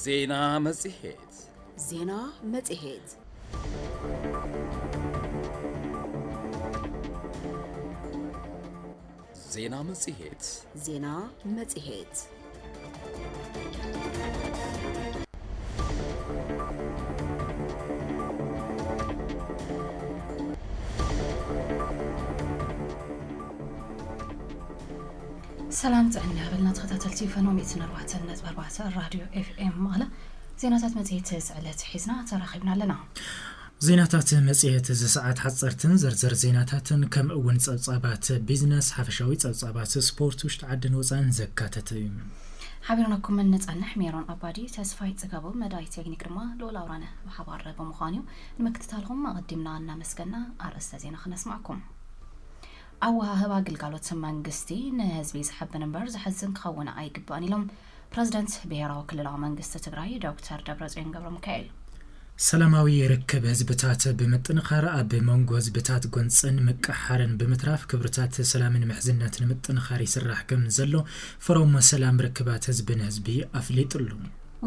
ዜና መጽሔት። ዜና መጽሔት። ዜና መጽሔት። ዜና መጽሔት። ሰላም ጥዕና ይሃበልና ተኸታተልቲ ፈኖ ሚእትን ኣርባዕተን ነጥቢ ኣርባዕተ ራድዮ ኤፍ ኤም መቐለ። ዜናታት መጽሔት ዝዕለት ሒዝና ተራኺብና ኣለና። ዜናታት መጽሔት እዚ ሰዓት ሓጸርትን ዝርዝር ዜናታትን ከምኡ እውን ጸብጻባት ቢዝነስ፣ ሓፈሻዊ ጸብጻባት ስፖርት ውሽጢ ዓድን ወጻእን ዘካተተ እዩ። ሓቢርናኩም እንጸንሕ ሜሮን ኣባዲ፣ ተስፋይ ጽጋቡ፣ መዳይ ቴክኒክ ድማ ልኡል ኣውራነ ብሓባር ብምዃን እዩ። ንምክትታልኩም ኣቐዲምና እናመስገና ኣርእስተ ዜና ክነስማዕኩም። ኣወሃህባ ግልጋሎት መንግስቲ ንህዝቢ ዘሐብን እምበር ዘሕዝን ክኸውን ኣይግባእን ኢሎም ፕረዚደንት ብሄራዊ ክልላዊ መንግስቲ ትግራይ ዶክተር ደብረጽዮን ገብረ ሚካኤል። ሰላማዊ ርክብ ህዝብታት ብምጥንኻር ኣብ መንጎ ህዝብታት ጎንፅን ምቅሓርን ብምትራፍ ክብርታት ሰላምን ምሕዝነትን ምጥንኻር ይስራሕ ከም ዘሎ ፎረም ሰላም ርክባት ህዝቢ ንህዝቢ ኣፍሊጡሉ።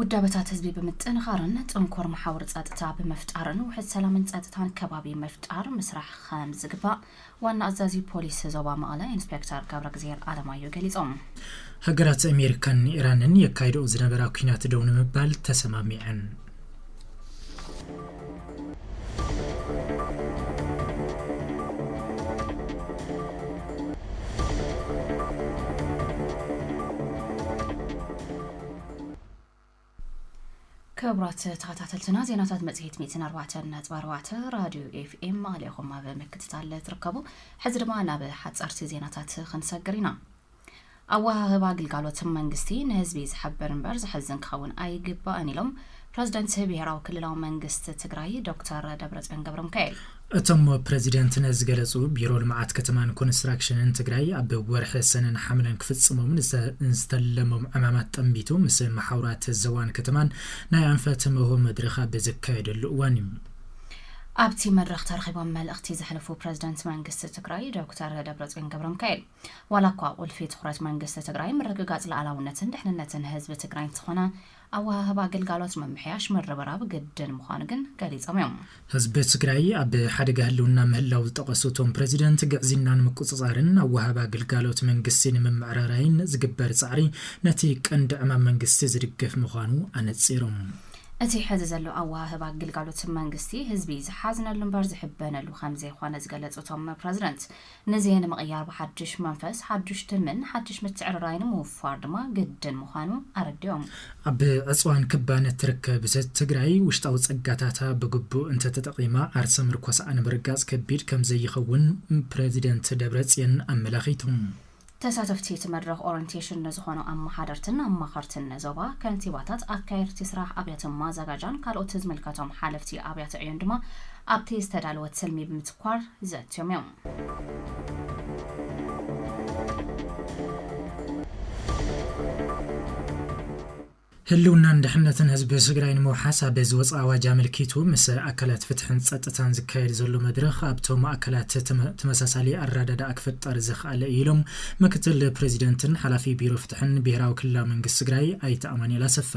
ውዳበታት ህዝቢ ብምጥንኻርን ጥንኩር መሓውር ጸጥታ ብምፍጣርን ውሕድ ሰላምን ጸጥታን ከባቢ ምፍጣር ምስራሕ ከም ዝግባእ ዋና ኣዛዚ ፖሊስ ዞባ መቐለ ኢንስፔክተር ገብረእግዚኣብሄር ኣለማየሁ ገሊጾም። ሃገራት ኣሜሪካን ኢራንን የካይድኦ ዝነበራ ኲናት ደው ንምባል ተሰማሚዐን። ክቡራት ተኸታተልትና፣ ዜናታት መጽሔት ሚእትን ኣርባዕተን ነጥቢ ኣርባዕተ ራድዮ ኤፍ ኤም መቐለ ኢኹም ኣብ ምክትታል ትርከቡ። ሕዚ ድማ ናብ ሓጸርቲ ዜናታት ክንሰግር ኢና። ኣወሃህባ ግልጋሎት መንግስቲ ንህዝቢ ዝሕብር እምበር ዘሕዝን ክኸውን ኣይግባእን ኢሎም ፕረዚደንት ብሄራዊ ክልላዊ መንግስቲ ትግራይ ዶክተር ደብረጽዮን ገብረ ሚካኤል። እቶም ፕረዚደንት ነዚ ዝገለጹ ቢሮ ልምዓት ከተማን ኮንስትራክሽንን ትግራይ ኣብ ወርሒ ሰነን ሓምለን ክፍጽሞም ንዝተ-፣ ንዝተለሞም ዕማማት ጠንቢቱ ምስ መሓውራት ዘዋን ከተማን ናይ ኣንፈት መሆ መድረኽ ኣብ ዘካየደሉ እዋን እዩ። ኣብቲ መድረኽ ተረኺቦም መልእኽቲ ዘሕለፉ ፕረዚደንት መንግስቲ ትግራይ ዶክተር ደብረጽዮን ገብረ ሚካኤል፣ ዋላ እኳ ቁልፊ ትኹረት መንግስቲ ትግራይ ምርግጋጽ ሉዓላውነትን ድሕንነትን ህዝቢ ትግራይ እንተኾነ፣ ኣወሃህባ ግልጋሎት ምምሕያሽ ምርብራብ ግድን ምዃኑ ግን ገሊጾም እዮም። ህዝቢ ትግራይ ኣብ ሓደጋ ህልውና ምህላው ዝጠቐሱ እቶም ፕረዚደንት፣ ግዕዝይና ንምቁጽጻርን ኣወሃህባ ግልጋሎት መንግስቲ ንምምዕራራይን ዝግበር ጻዕሪ ነቲ ቀንዲ ዕማም መንግስቲ ዝድግፍ ምዃኑ ኣነጺሮም። እቲ ሕዚ ዘሎ ኣወሃህባ ግልጋሎት መንግስቲ ህዝቢ ዝሓዝነሉ እምበር ዝሕበነሉ ከም ዘይኾነ ዝገለጹ እቶም ፕረዚደንት፣ ነዚ ንምቕያር ብሓድሽ መንፈስ፣ ሓድሽ ትልምን ሓድሽ ምትዕርራይን ምውፋር ድማ ግድን ምዃኑ ኣረዲኦም። ኣብ ዕፅዋን ክባን እትርከብ ትግራይ ውሽጣዊ ፀጋታታ ብግቡእ እንተተጠቒማ ዓርሰ ምርኮሳኣ ንምርጋፅ ከቢድ ከም ዘይኸውን ፕረዚደንት ደብረፅዮን ኣመላኺቶም። ተሳተፍቲ እቲ መድረኽ ኦሪንቴሽን ንዝኾኑ ኣመሓደርትን ኣማኸርትን ዞባ፣ ከንቲባታት፣ ኣካየድቲ ስራሕ ኣብያተ ማዘጋጃን ካልኦት ዝምልከቶም ሓለፍቲ ኣብያተ ዕዮን ድማ ኣብቲ ዝተዳለወ ትልሚ ብምትኳር ዘትዮም እዮም። ህልውናን ድሕነትን ህዝቢ ትግራይ ንምውሓስ ኣብ ዝወፀ ኣዋጅ ኣመልኪቱ ምስ ኣካላት ፍትሕን ጸጥታን ዝካየድ ዘሎ መድረኽ ኣብቶም ኣካላት ተመ-፣ ተመሳሳሊ ኣረዳድኣ ክፍጠር ዘኽኣለ እዩ ኢሎም ምክትል ፕሬዚደንትን ሓላፊ ቢሮ ፍትሕን ብሄራዊ ክልላዊ መንግስቲ ትግራይ ኣይተ ኣማኑኤል ኣሰፋ።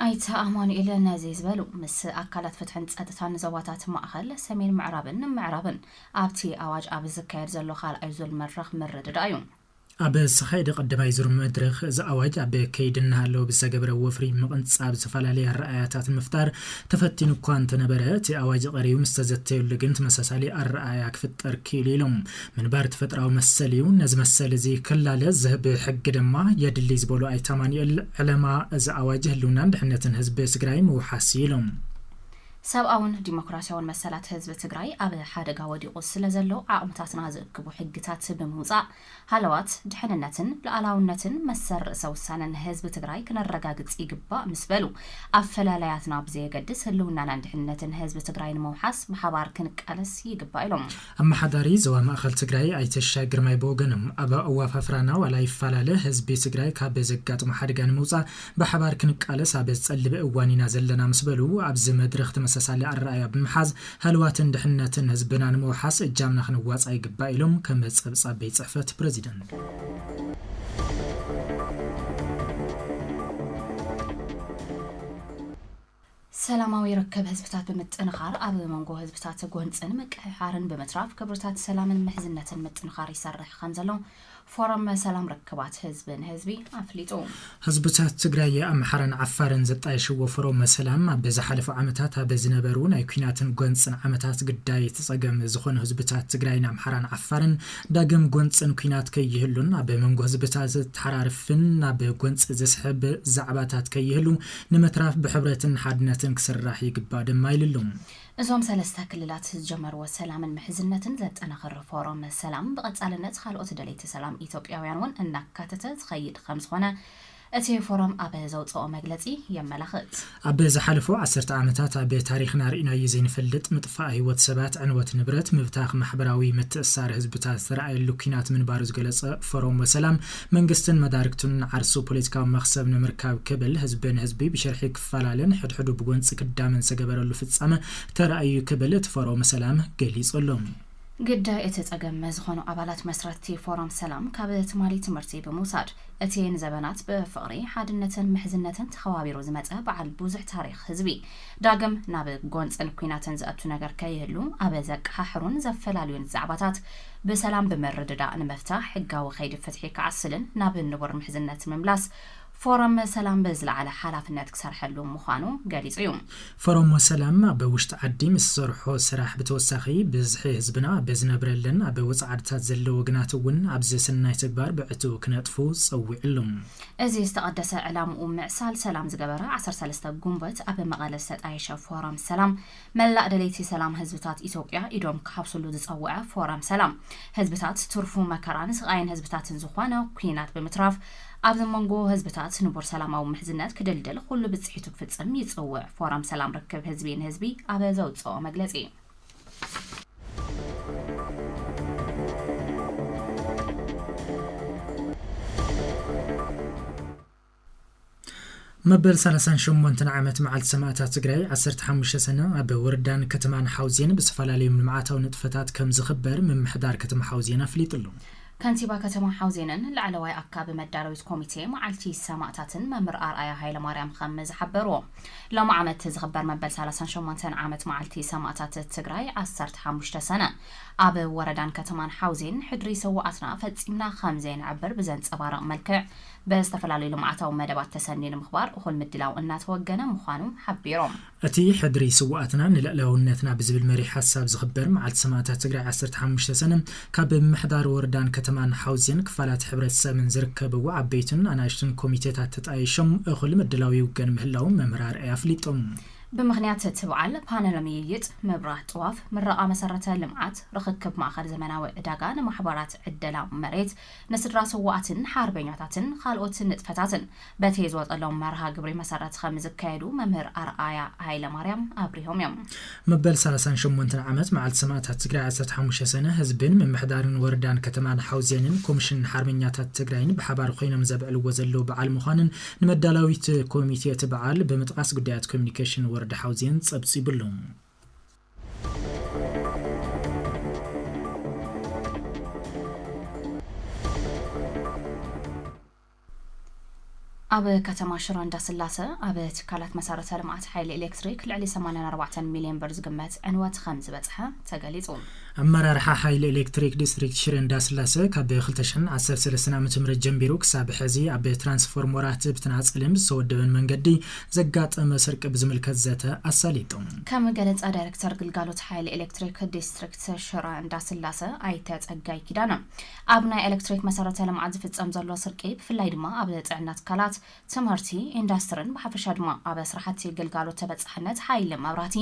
ኣይተ ኣማኑኤል ነዚ ዝበሉ ምስ ኣካላት ፍትሕን ጸጥታን ዞባታት ማእኸል፣ ሰሜን ምዕራብን ምዕራብን ኣብቲ ኣዋጅ ኣብ ዝካየድ ዘሎ ካልኣይ ዙር መድረኽ ምርድዳእ እዩ። ኣብ ዝተኻየደ ቀዳማይ ዙር መድረኽ፣ እዚ ኣዋጅ ኣብ ከይዲ እናሃለወ ብዝተገበረ ወፍሪ ምቕንጻብ ዝተፈላለየ ኣረኣእያታት ንምፍጣር ተፈቲኑ እኳ እንተነበረ፣ እቲ ኣዋጅ ቀሪቡ ምስ ተዘተየሉ ግን ተመሳሳሊ ኣረኣእያ ክፍጠር ክኢሉ ኢሎም። ምንባር ተፈጥራዊ መሰል እዩ። ነዚ መሰል እዚ ክላለ ዝህብ ሕጊ ድማ የድሊ ዝበሉ ኣይተ ኣማኑኤል፣ ዕለማ እዚ ኣዋጅ ህልውናን ድሕነትን ህዝቢ ትግራይ ምውሓስ እዩ ኢሎም። ሰብኣውን ዲሞክራሲያውን መሰላት ህዝቢ ትግራይ ኣብ ሓደጋ ወዲቑ ስለ ዘሎ፣ ዓቕምታትና ዝእክቡ ሕግታት ብምውፃእ ሃለዋት፣ ድሕንነትን ሉዓላውነትን መሰል ርእሰ ውሳነን ህዝቢ ትግራይ ክነረጋግፅ ይግባእ ምስ በሉ፣ ኣፈላላያትና ብዘየገድስ ህልውናናን ድሕንነትን ህዝቢ ትግራይ ንምውሓስ ብሓባር ክንቃለስ ይግባእ ኢሎም። ኣመሓዳሪ ዞባ ማእኸል ትግራይ ኣይተ ሽሻይ ግርማይ ብወገኖም፣ ኣብ ኣዋፋፍራና ዋላ ይፈላለ፣ ህዝቢ ትግራይ ካብ ዘጋጥሞ ሓደጋ ንምውፃእ ብሓባር ክንቃለስ ኣብ ዝፀልብ እዋን ኢና ዘለና ምስ በሉ፣ ኣብዚ መድረኽ ተመሳሳሊ ኣረኣእያ ብምሓዝ፣ ሃለዋትን ድሕነትን ህዝብና ንምውሓስ እጃምና ክንዋፃእ ይግባእ ኢሎም ከም ፀብፃብ ቤት ፅሕፈት ፕረዚደንት። ሰላማዊ ርክብ ህዝብታት ብምጥንኻር፣ ኣብ መንጎ ህዝብታት ጎንፅን ምቅሕሓርን ብምትራፍ፣ ክብርታት ሰላምን ምሕዝነትን ምጥንኻር ይሰርሕ ከም ዘሎ ፎረም ሰላም ርክባት ህዝቢ ንህዝቢ ኣፍሊጡ። ህዝብታት ትግራይ፣ ኣምሓራን ዓፋርን ዘጣየሽዎ ፎረም ሰላም፣ ኣብ ዝሓለፉ ዓመታት ኣብ ዝነበሩ ናይ ኲናትን ጎንፅን ዓመታት ግዳይ እቲ ፀገም ዝኾኑ ህዝብታት ትግራይን ኣምሓራን ዓፋርን ዳግም ጎንፅን ኲናት ከይህሉን ኣብ መንጎ ህዝብታት ዘተሓራርፍን ናብ ጎንፂ ዝስሕብ ዛዕባታት ከይህሉ ንምትራፍ ብሕብረትን ሓድነትን ክስራሕ ይግባእ ድማ ኢሉ ኣሎ። እዞም ሰለስተ ክልላት ዝጀመርዎ ሰላምን ምሕዝነትን ዘጠናኽር ፎረም ሰላም፣ ብቐጻልነት ካልኦት ደለይቲ ሰላም ኢትዮጵያውያን እውን እናካተተ ዝኸይድ ከም ዝኾነ እቲ ፎረም ኣብ ዘውፅኦ መግለፂ የመላኽት። ኣብ ዝሓለፉ ዓሰርተ ዓመታት ኣብ ታሪኽና ርኢናዮ ዘይንፈልጥ ምጥፋእ ህይወት ሰባት፣ ዕንወት ንብረት፣ ምብታኽ ማሕበራዊ ምትእሳር ህዝብታት ዝተረኣየሉ ኲናት ምንባሩ ዝገለጸ ፎረም ሰላም፣ መንግስትን መዳርግቱን ዓርሱ ፖለቲካዊ መኽሰብ ንምርካብ ክብል ህዝቢ ንህዝቢ ብሽርሒ ክፈላለን ሕድሕዱ ብጎንፂ ክዳመን ዝገበረሉ ፍጻመ ተራእዩ ክብል እቲ ፎረም ሰላም ገሊጹ ኣሎ። ግዳይ እቲ ጸገም ዝኾኑ ኣባላት መስረትቲ ፎረም ሰላም ካብ ትማሊ ትምህርቲ ብምውሳድ፣ እቲ ንዘበናት ብፍቕሪ፣ ሓድነትን ምሕዝነትን ተኸባቢሩ ዝመጸ በዓል ብዙሕ ታሪኽ ህዝቢ፣ ዳግም ናብ ጎንጽን ኲናትን ዘእቱ ነገር ከይህሉ ኣብ ዘቀሓሕሩን ዘፈላልዩን ዛዕባታት ብሰላም ብምርድዳእ ንምፍታሕ፣ ሕጋዊ ከይዲ ፍትሒ ክዓስልን ናብ ንቡር ምሕዝነት ምምላስ ፎረም ሰላም ብዝለዓለ ሓላፍነት ክሰርሐሉ ምዃኑ ገሊጹ እዩ። ፎረም ሰላም ኣብ ውሽጢ ዓዲ ምስ ዝሰርሖ ስራሕ ብተወሳኺ፣ ብዝሒ ህዝብና ኣብ ዝነብረለን ኣብ ወፃኢ ዓድታት ዘለዉ ወገናት እውን ኣብዚ ሰናይ ተግባር ብዕቱብ ክነጥፉ ጸዊዑ ኣሎ። እዚ ዝተቐደሰ ዕላምኡ ምዕሳል ሰላም ዝገበረ ዓሰርተ ሰለስተ ጉንበት ኣብ መቐለ ዝተጣየሸ ፎረም ሰላም፣ መላእ ደለይቲ ሰላም ህዝብታት ኢትዮጵያ ኢዶም ክሓብስሉ ዝጸውዐ ፎረም ሰላም፣ ህዝብታት ትርፉ መከራን ስቓይን ህዝብታትን ዝኾነ ኲናት ብምትራፍ፣ ኣብ መንጎ ህዝብታት ንቡር ሰላማዊ ምሕዝነት ክድልድል ኩሉ ብጽሒቱ ክፍጽም ይጽውዕ ፎረም ሰላም ርክብ ህዝቢ ንህዝቢ ኣብ ዘውጽኦ መግለጺ። መበል ሰላሳን ሸሞንተን ዓመት መዓልቲ ሰማእታት ትግራይ ዓሰርተ ሓሙሽተ ሰነ ኣብ ወረዳን ከተማን ሓውዜን ብዝፈላለዩ ልምዓታዊ ንጥፈታት ከም ዝኽበር ምምሕዳር ከተማ ሓውዜን ኣፍሊጡ ኣሎ። ከንቲባ ከተማ ሓውዜንን ላዕለዋይ ኣካቢ መዳለዊት ኮሚቴ መዓልቲ ሰማእታትን መምህር ኣርኣያ ሃይለማርያም ከም ዝሓበርዎ፣ ሎም ዓመት ዝኽበር መበል ሰላሳን ሸሞንተን ዓመት መዓልቲ ሰማእታት ትግራይ ዓሰርተ ሓሙሽተ ሰነ ኣብ ወረዳን ከተማን ሓውዜን ሕድሪ ሰዋኣትና ፈጺምና ከም ዘይንዕብር ብዘንጸባርቕ መልክዕ ብዝተፈላለዩ ልምዓታዊ መደባት ተሰንዩ ንምኽባር እኹል ምድላው እናተወገነ ምዃኑ ሓቢሮም። እቲ ሕድሪ ስውኣትና ንልዕላውነትና ብዝብል መሪሕ ሓሳብ ዝኽበር መዓልቲ ሰማእታት ትግራይ ዓሰርተ ሓሙሽተ ሰነ ካብ ምምሕዳር ወረዳን ከተማን ሓውዜን ክፋላት ሕብረተሰብን ዝርከብዎ ዓበይትን ኣናእሽትን ኮሚቴታት ተጣይሾም እኹል ምድላው ይውገን ምህላው መምህር ኣርኣያ ኣፍሊጦም። ብምኽንያት እቲ በዓል ፓነል ምይይጥ፣ ምብራህ ጥዋፍ፣ ምረቓ መሰረተ ልምዓት፣ ርኽክብ ማእኸል ዘመናዊ ዕዳጋ ንማሕበራት ዕደላ መሬት፣ ንስድራ ስውኣትን ሓርበኛታትን ካልኦት ንጥፈታትን በቲ ዝወፀሎም መርሃ ግብሪ መሰረት ከም ዝካየዱ መምህር ኣርኣያ ሃይለ ማርያም ኣብሪሆም እዮም። መበል ሰላሳን ሸሞንተን ዓመት መዓልቲ ሰማእታት ትግራይ ዓሰርተ ሓሙሽተ ሰነ ህዝብን ምምሕዳርን ወረዳን ከተማን ሓውዜንን ኮሚሽን ሓርበኛታት ትግራይን ብሓባር ኮይኖም ዘብዕልዎ ዘለዉ በዓል ምዃንን ንመዳላዊት ኮሚቴ እቲ በዓል ብምጥቃስ ጉዳያት ኮሚኒኬሽን ወረዳ ሓውዜን ጸብጺቡ ኣሎ። ኣብ ከተማ ሽረ እንዳስላሰ ኣብ ትካላት መሰረተ ልምዓት ሓይሊ ኤሌክትሪክ ልዕሊ ሰማንያን ኣርባዕተን ሚልዮን ብር ዝግመት ዕንወት ከም ዝበፅሐ ተገሊፁ። ኣመራርሓ ሓይሊ ኤሌክትሪክ ዲስትሪክት ሽረ እንዳስላሰ ካብ ክልተ ሽሕን ዓሰርተ ሰለስተን ዓመተ ምህረት ጀሚሩ ክሳብ ሕዚ ኣብ ትራንስፎርመራት ብተናፀልን ብዝተወደበን መንገዲ ዘጋጠመ ስርቂ ብዝምልከት ዘተ ኣሳሊጡ። ከም ገለፃ ዳይሬክተር ግልጋሎት ሓይሊ ኤሌክትሪክ ዲስትሪክት ሽረ እንዳስላሰ ኣይተ ፀጋይ ኪዳነ፣ ኣብ ናይ ኤሌክትሪክ መሰረተ ልምዓት ዝፍፀም ዘሎ ስርቂ ብፍላይ ድማ ኣብ ጥዕና ትካላት፣ ትምህርቲ፣ ኢንዳስትርን ብሓፈሻ ድማ ኣብ ስራሕቲ ግልጋሎት ተበፃሕነት ሓይሊ መብራህቲ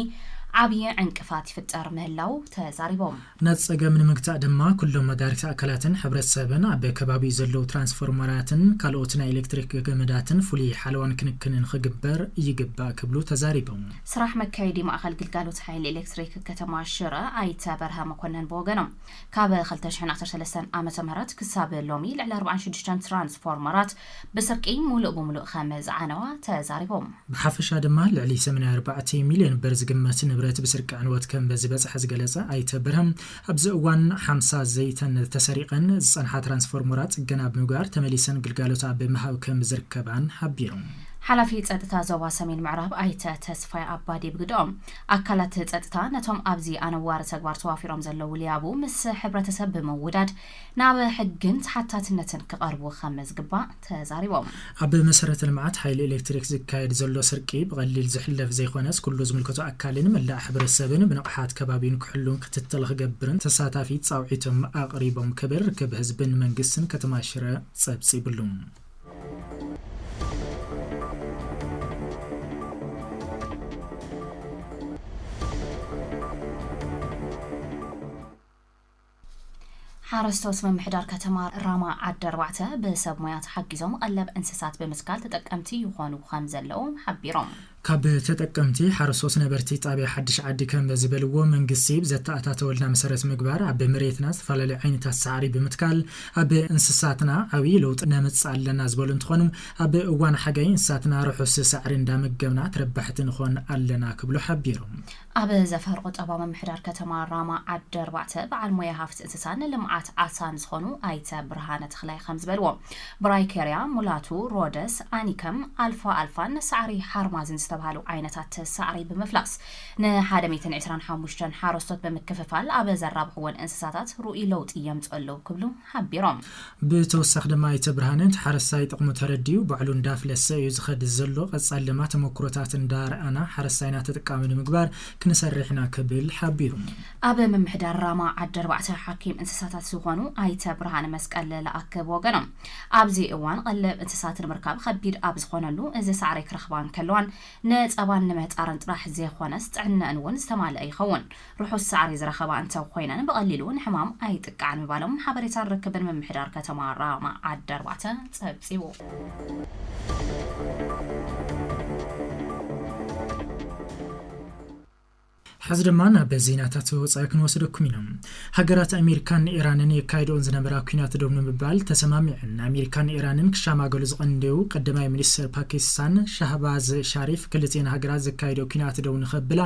ዓብዪ ዕንቅፋት ይፍጠር ምህላው ተዛሪቦም። ነቲ ጸገም ንምግታእ ድማ ኩሎም መዳርግቲ ኣካላትን ሕብረተሰብን ኣብ ከባቢኡ ዘለዉ ትራንስፎርመራትን ካልኦት ናይ ኤሌክትሪክ ገመዳትን ፍሉይ ሓለዋን ክንክንን ክግበር ይግባእ ክብሉ ተዛሪቦም። ስራሕ መካየዲ ማእኸል ግልጋሎት ሓይሊ ኤሌክትሪክ ከተማ ሽረ ኣይተ በርሀ መኮነን ብወገኖም፣ ካብ ክልተ ሽሕን ዓሰርተ ሰለስተን ዓመተ ምህረት ክሳብ ሎሚ ልዕሊ ኣርባዓን ሽዱሽተን ትራንስፎርመራት ብስርቂ ሙሉእ ብሙሉእ ከም ዝዓነዋ ተዛሪቦም። ብሓፈሻ ድማ ልዕሊ ሰማንያ ኣርባዕተ ሚልዮን ብር ዝግመት ንብረት ብስርቂ ዕንወት ከም ዝበፅሐ ዝገለፀ ኣይተ በርሀ፣ ኣብዚ እዋን ሓምሳ ዘይተን ተሰሪቐን ዝፀንሓ ትራንስፎርመራት ፅገና ብምግባር ተመሊሰን ግልጋሎት ኣብ ምሃብ ከም ዝርከባን ሓቢሩ። ሓላፊ ጸጥታ ዞባ ሰሜን ምዕራብ ኣይተ ተስፋይ ኣባዲ ብግደኦም፣ ኣካላት ጸጥታ ነቶም ኣብዚ ኣነዋሪ ተግባር ተዋፊሮም ዘለዉ ልያቡ ምስ ሕብረተሰብ ብምውዳድ ናብ ሕግን ተሓታትነትን ክቐርቡ ከም ዝግባእ ተዛሪቦም። ኣብ መሰረተ ልምዓት ሓይሊ ኤሌክትሪክ ዝካየድ ዘሎ ስርቂ ብቐሊል ዝሕለፍ ዘይኮነስ፣ ኩሉ ዝምልከቶ ኣካልን መላእ ሕብረተሰብን ብንቕሓት ከባቢን ክሕሉን ክትትል ክገብርን ተሳታፊ ጻውዒቶም ኣቕሪቦም ክብል ርክብ ህዝብን መንግስትን ከተማ ሽረ ጸብጺብሉ። ሓረስቶት ምምሕዳር ከተማ ራማ ዓዲ ኣርባዕተ ብሰብ ሞያ ተሓጊዞም ቀለብ እንስሳት ብምትካል ተጠቀምቲ ይኾኑ ከም ዘለዉ ሓቢሮም። ካብ ተጠቀምቲ ሓረስቶት ነበርቲ ጣብያ ሓድሽ ዓዲ ከም ዝበልዎ፣ መንግስቲ ብዘተኣታተወልና መሰረት ምግባር ኣብ መሬትና ዝተፈላለዩ ዓይነታት ሳዕሪ ብምትካል ኣብ እንስሳትና ዓብዪ ለውጢ ነምፅእ ኣለና ዝበሉ እንትኾኑ፣ ኣብ እዋን ሓጋይ እንስሳትና ርሑስ ሳዕሪ እንዳመገብና ተረባሕቲ ንኾን ኣለና ክብሉ ሓቢሮም። ኣብ ዘፈር ቁጠባ ምምሕዳር ከተማ ራማ ዓዲ ኣርባዕተ በዓል ሞያ ሃፍቲ እንስሳን ልምዓት ዓሳን ዝኾኑ ኣይተ ብርሃነ ተኽላይ ከም ዝበልዎ፣ ብራይኬርያ፣ ሙላቱ፣ ሮደስ፣ ኣኒከም፣ ኣልፋ ኣልፋን ሳዕሪ ሓርማዝን ዝተባህሉ ዓይነታት ሳዕሪ ብምፍላስ ንሓደ ሚእትን ዕስራን ሓሙሽተን ሓረስቶት ብምክፍፋል ኣብ ዘራብሕዎን እንስሳታት ርኡይ ለውጢ የምፅኡ ኣለዉ ክብሉ ሓቢሮም። ብተወሳኺ ድማ ኣይተ ብርሃነ፣ እቲ ሓረስታይ ጥቕሙ ተረዲኡ ባዕሉ እንዳፍለሰ እዩ ዝኸድ ዘሎ። ቀፃሊ ድማ ተመኩሮታት እንዳረኣና ሓረስታይና ተጠቃሚ ንምግባር ክንሰርሕ ኢና ክብል ሓቢሩ። ኣብ ምምሕዳር ራማ ዓዲ ኣርባዕተ ሓኪም እንስሳታት ዝኾኑ ኣይተ ብርሃነ መስቀል ለኣከብ ወገኖም፣ ኣብዚ እዋን ቀለብ እንስሳት ንምርካብ ከቢድ ኣብ ዝኾነሉ፣ እዚ ሳዕሪ ክረኽባ እንከለዋን ንፀባን ንምህጣርን ጥራሕ ዘይኮነስ ጥዕነአን እውን ዝተማልአ ይኸውን። ርሑስ ሳዕሪ ዝረኸባ እንተ ኮይነን ብቐሊሉ ንሕማም ኣይጥቃዕን ምባሎም ሓበሬታን ርክብን ምምሕዳር ከተማ ራማ ዓዲ ኣርባዕተ ጸብጺቡ። ሕዚ ድማ ናብ ዜናታት ወጻኢ ክንወስደኩም ኢና። ሃገራት ኣሜሪካን ኢራንን የካይድኦን ዝነበራ ኲናት ደው ንምባል ተሰማሚዐን። ኣሜሪካን ኢራንን ክሻማገሉ ዝቐንደዩ ቀዳማይ ሚኒስትር ፓኪስታን ሻህባዝ ሻሪፍ ክልቲኤን ሃገራት ዘካይድኦ ኲናት ደው ንኸብላ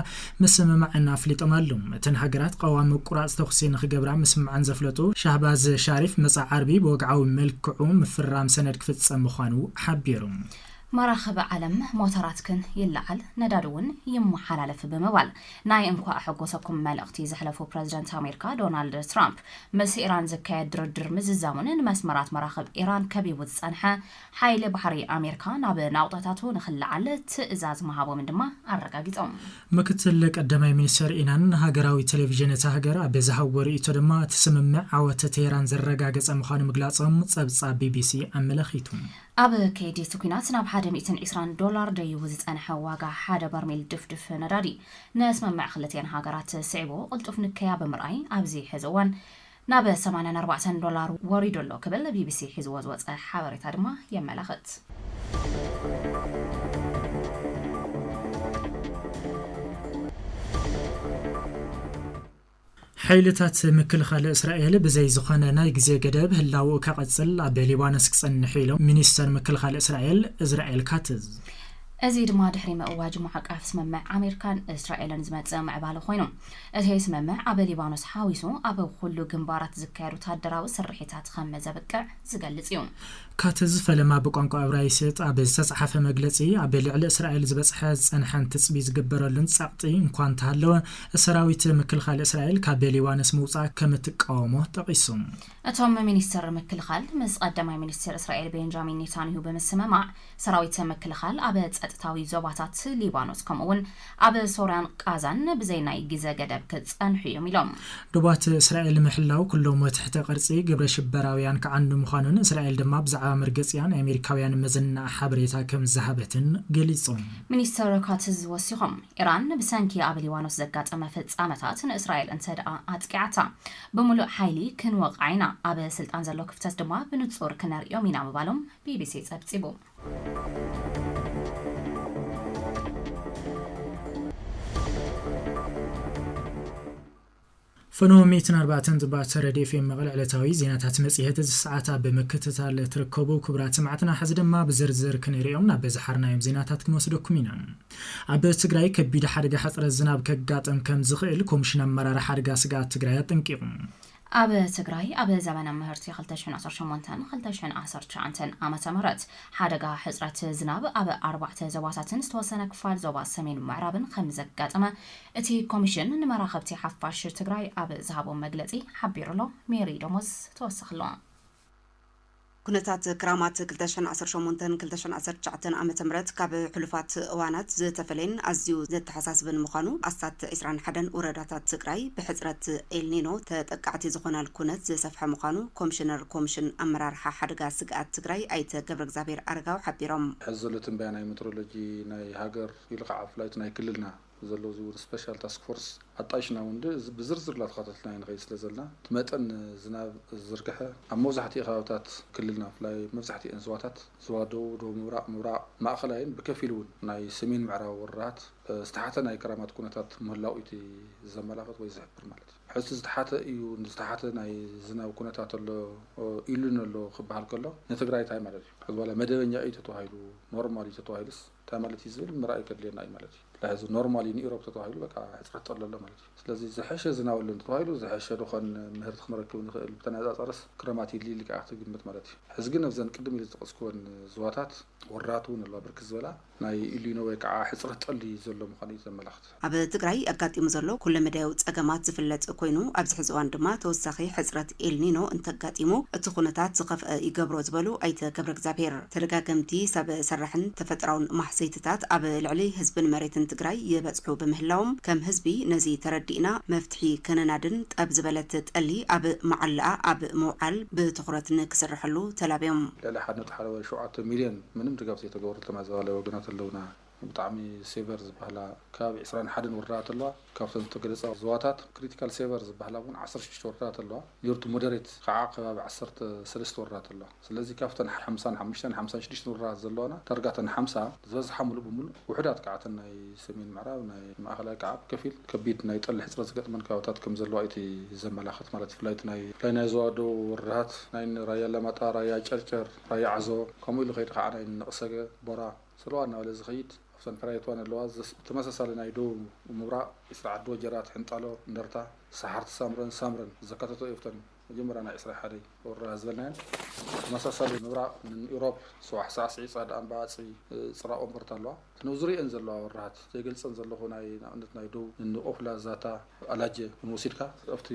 ምስምማዕን ኣፍሊጦም ኣለዉ። እተን ሃገራት ቀዋሚ ምቁራጽ ተኹሲ ንኽገብራ ምስምማዕን ዘፍለጡ ሻህባዝ ሻሪፍ፣ መጻኢ ዓርቢ ብወግዓዊ መልክዑ ምፍራም ሰነድ ክፍጸም ምዃኑ ሓቢሩ። መራኽብ ዓለም፣ ሞተራትክን ይለዓል፣ ነዳዲ እውን ይመሓላለፍ ብምባል ናይ እንኳዕ ኣሐጎሰኩም መልእኽቲ ዘሕለፉ ፕረዚደንት ኣሜሪካ ዶናልድ ትራምፕ፣ ምስ ኢራን ዝካየድ ድርድር ምዝዛሙን ንመስመራት መራኽብ ኢራን ከቢቡ ዝጸንሐ ሓይሊ ባሕሪ ኣሜሪካ ናብ ናቑጣታቱ ንኽለዓል ትእዛዝ ምሃቦምን ድማ ኣረጋጊጾም። ምክትል ቀዳማይ ሚኒስትር ኢራን ንሃገራዊ ቴሌቪዥን እታ ሃገር ኣብ ዝሃብዎ ርእይቶ ድማ፣ እቲ ስምምዕ ዓወት ቴህራን ዘረጋገጸ ምዃኑ ምግላጾም ጸብጻብ ቢቢሲ ኣመላኺቱ። ኣብ ከይዲ እቲ ኲናት ናብ ሓደ ሚእትን ዕስራን ዶላር ደይቡ ዝጸንሐ ዋጋ ሓደ በርሜል ድፍድፍ ነዳዲ፣ ንስምምዕ ክልቲኤን ሃገራት ስዒቡ ቅልጡፍ ንከያ ብምርኣይ፣ ኣብዚ ሕዚ እዋን ናብ ሰማንያን ኣርባዕተን ዶላር ወሪዱ ኣሎ ክብል ቢቢሲ ሒዝዎ ዝወጸ ሓበሬታ ድማ የመላኽት። ሓይልታት ምክልኻል እስራኤል ብዘይ ዝኾነ ናይ ግዜ ገደብ ህላውኡ ከቐጽል ኣብ ሊባኖስ ክጸንሕ ኢሎም ሚኒስተር ምክልኻል እስራኤል እዝራኤል ካትዝ። እዚ ድማ ድሕሪ ምእዋጅ ማዕቀፍ ስምምዕ ኣሜሪካን እስራኤልን ዝመጽእ ምዕባለ ኮይኑ፣ እቲ ስምምዕ ኣብ ሊባኖስ ሓዊሱ ኣብ ኩሉ ግንባራት ዝካየድ ወታደራዊ ስርሒታት ከም ዘብቅዕ ዝገልጽ እዩ። ካትዝ ፈለማ ብቋንቋ እብራይስጥ ኣብ ዝተጻሓፈ መግለጺ፣ ኣብ ልዕሊ እስራኤል ዝበጽሐ ዝጸንሐን ትጽቢት ዝግበረሉን ጸቕጢ እንኳ እንተሃለወ፣ ሰራዊት ምክልኻል እስራኤል ካብ ሊባኖስ ምውጻእ ከም እትቃወሞ ጠቒሱ። እቶም ሚኒስትር ምክልኻል ምስ ቀዳማይ ሚኒስትር እስራኤል ቤንጃሚን ኔታንያሁ ብምስምማዕ፣ ሰራዊት ምክልኻል ኣብ ጸጥታዊ ዞባታት ሊባኖስ ከምኡ እውን ኣብ ሶርያን ቃዛን ብዘይ ናይ ግዘ ገደብ ክጸንሑ እዮም ኢሎም። ዶባት እስራኤል ምሕላው ኩሎም ትሕተ ቅርጺ ግብረ ሽበራውያን ክዓኑ ምዃኑን እስራኤል ድማ ብዛዕባ መርገጺኣ ናይ ኣሜሪካውያን መዘና ሓበሬታ ከም ዝሃበትን ገሊጾም። ሚኒስትር ካትዝ ወሲኾም፣ ኢራን ብሰንኪ ኣብ ሊባኖስ ዘጋጠመ ፍጻመታት ንእስራኤል እንተ ደኣ ኣጥቂዓታ፣ ብምሉእ ሓይሊ ክንወቕዓ ኢና፣ ኣብ ስልጣን ዘሎ ክፍተት ድማ ብንጹር ክነርእዮም ኢና ምባሎም ቢቢሲ ጸብጺቡ። ፈኖ ሚእትን ኣርባዕተን ጥባት ረድዮ ኤፍ ኤም መቐለ ዕለታዊ ዜናታት መጽሔት እዚ ሰዓት ኣብ ምክትታል ትርከቡ ክቡራት ሰማዕትና፣ ሕዚ ድማ ብዝርዝር ክንሪኦም ናብ ዝሓርናዮም ዜናታት ክንወስደኩም ኢና። ኣብ ትግራይ ከቢድ ሓደጋ ሕጽረት ዝናብ ከጋጥም ከም ዝኽእል ኮሚሽን ኣመራርሓ ሓደጋ ስግኣት ትግራይ ኣጠንቂቑ። ኣብ ትግራይ ኣብ ዘመነ ምህርቲ ክልተ ሽሕን ዓሰርተ ሸሞንተን ክልተ ሽሕን ዓሰርተ ትሽዓተን ዓመተ ምህረት ሓደጋ ሕፅረት ዝናብ ኣብ ኣርባዕተ ዞባታትን ዝተወሰነ ክፋል ዞባ ሰሜን ምዕራብን ከም ዘጋጠመ እቲ ኮሚሽን ንመራኸብቲ ሓፋሽ ትግራይ ኣብ ዝሃቦ መግለፂ ሓቢሩ ኣሎ። ሜሪ ደሞዝ ተወሰኽሎ። ኩነታት ክራማት ክልተ ሽሕን ዓሰርተ ሸሞንተን ክልተ ሽሕን ዓሰርተ ትሽዓተን ዓመተ ምህረት ካብ ሕሉፋት እዋናት ዝተፈለየን ኣዝዩ ዘተሓሳስብን ምዃኑ፣ ኣስታት ዕስራን ሓደን ወረዳታት ትግራይ ብሕጽረት ኤልኒኖ ተጠቃዕቲ ዝኾናል ኩነት ዘሰፍሐ ምዃኑ ኮሚሽነር ኮሚሽን ኣመራርሓ ሓደጋ ስግኣት ትግራይ ኣይተ ገብረ እግዚኣብሔር ኣረጋዊ ሓቢሮም። ሕዚ ዘሎ ትንበያ ናይ ሜትሮሎጂ ናይ ሃገር ኢሉ ከዓ ብፍላይ እቲ ናይ ክልልና ዘሎ እዚ እውን ስፔሻል ታስክ ፎርስ ኣጣይሽና እውን ድ-፣ ብዝርዝር እናተኸታተልና ንኸይድ ስለ ዘለና፣ እቲ መጠን ዝናብ ዝርግሐ ኣብ መብዛሕትኡ ከባብታት ክልልና፣ ብፍላይ መብዛሕትኤን ዞባታት፣ ዞባ ደቡብ፣ ደቡብ ምብራቕ፣ ምብራቕ ማእኸላይን ብከፊል እውን ናይ ሰሜን ምዕራብ ወረዳት፣ እ፣ ዝተሓተ ናይ ክራማት ኩነታት ምህላው እዩ እቲ ዘመላኽት ወይ ዝሕብር ማለት እዩ። ሕዚ ዝተሓተ እዩ፣ ዝተሓተ ናይ ዝናብ ኩነታት ኣሎ፣ እ፣ ኢሉን ኣሎ ክበሃል ከሎ፣ ንትግራይ እንታይ ማለት እዩ? ሕዚ ዋላ መደበኛ እዩ ተተባሂሉ፣ ኖርማል እዩ ተተባሂሉስ፣ እንታይ ማለት እዩ ዝብል ምርኣይ ከድልየና እዩ ማለት እዩ። ብፍላይ ሕዚ ኖርማል እዩ ንኢሮብ ተተባሂሉ፣ በቃ ሕፅረት ጠሊ ኣሎ ማለት እዩ። ስለዚ ዝሐሸ ዝናብ ኣሎ እንተተባሂሉ፣ ዝሐሸ ዝኾን ምህርቲ ክንረክብ ንኽእል፣ ብተነፃፃርስ ክረማት ይልይ ኢልካ ክትግምት ማለት እዩ። ሕዚ ግን ኣብዘን ቅድም ኢሉ ዝጠቐስክወን ዞባታት፣ ወረዳት እውን ኣለዋ ብርክት ዝበላ ናይ ኢሊኖ ወይ ከዓ ሕፅረት ጠሊ ዘሎ ምዃኑ እዩ ዘመላኽት። ኣብ ትግራይ ኣጋጢሙ ዘሎ ኩለመዳያዊ ጸገማት ዝፍለጥ ኮይኑ፣ ኣብዚ ሕዚ እዋን ድማ ተወሳኺ ሕጽረት ኤልኒኖ እንተጋጢሙ፣ እቲ ኩነታት ዝኸፍአ ይገብሮ ዝበሉ ኣይተ ገብረ እግዚኣብሔር፣ ተደጋገምቲ ሰብ ሰራሕን ተፈጥራውን ማህሰይትታት ኣብ ልዕሊ ህዝብን መሬትን ትግራይ ይበጽሑ ብምህላዎም፣ ከም ህዝቢ ነዚ ተረዲእና መፍትሒ ከነናድን ጠብ ዝበለት ጠሊ ኣብ መዓላኣ ኣብ ምውዓል ብትኹረት ንክስርሐሉ ተላብዮም። ልዕሊ ሓደ ነጥቢ ሓደ ወይ ሸውዓተ ሚልዮን ምንም ድጋፍ ዘይተገበረሎም ኣዘባላይ ወገናት ኣለውና። ብጣዕሚ ሴቨር ዝበሃላ ከባቢ ዕስራን ሓደን ወረዳታት ኣለዋ። ካብተን ዝተገለፃ ዞባታት ክሪቲካል ሴቨር ዝበሃላ እውን ዓሰርተ ሽዱሽተ ወረዳታት ኣለዋ። ኔርቱ ሞደሬት ከዓ ከባቢ ዓሰርተ ሰለስተ ወረዳታት ኣለዋ። ስለዚ ካብተን ሓምሳን ሓሙሽተን ሓምሳን ሽዱሽተን ወረዳታት ዘለዋና፣ ዳርጋ እተን ሓምሳ ዝበዝሓ ሙሉእ ብሙሉእ ውሑዳት ከዓ እተን ናይ ሰሜን ምዕራብ፣ ናይ ማእኸላይ ከዓ ብከፊል ከቢድ ናይ ጠሊ ሕፅረት ዝገጥመን ከባብታት ከም ዘለዋ እዩ እቲ ዘመላኽት ማለት እዩ። ብፍላይ እቲ ናይ፣ ብፍላይ ናይ ዞባ ደቡብ ወረዳታት ናይ ራያ ኣላማጣ፣ ራያ ጨርጨር፣ ራያ ዓዞ፣ ከምኡ ኢሉ ከይዱ ከዓ ናይ ነቕሰገ፣ ቦራ፣ ስልዋ እናበለ ዝኸይድ ኣብተን ፕራይቬት ዋን ኣለዋ። ዘስ-፣ ተመሳሳሊ ናይ ደቡብ ምብራቕ፣ ኢስራ ዓዲ ወጀራት፣ ሕንጣሎ፣ እንደርታ፣ ሰሓርቲ ሳምረን፣ ሳምረን ዘካተቶ እዩ። ኣብተን መጀመርያ ናይ ዕስራ ሓደ ወረዳ ዝበልናየን። ተመሳሳሊ ምብራቕ፣ ንኢሮብ፣ ሰዋሕሳ፣ ስዒ፣ ጻድኣንባ፣ ኣጽቢ፣ ጽራ፣ ኦምበርታ ኣለዋ። እተን ኣብ ዙሪአን ዘለዋ ወረዳታት ዘይገልጸን ዘለኹ ናይ ንኣብነት ናይ ደቡብ ንኦፍላ፣ ዛታ፣ ኣላጀ እውን ወሲድካ ኣብቲ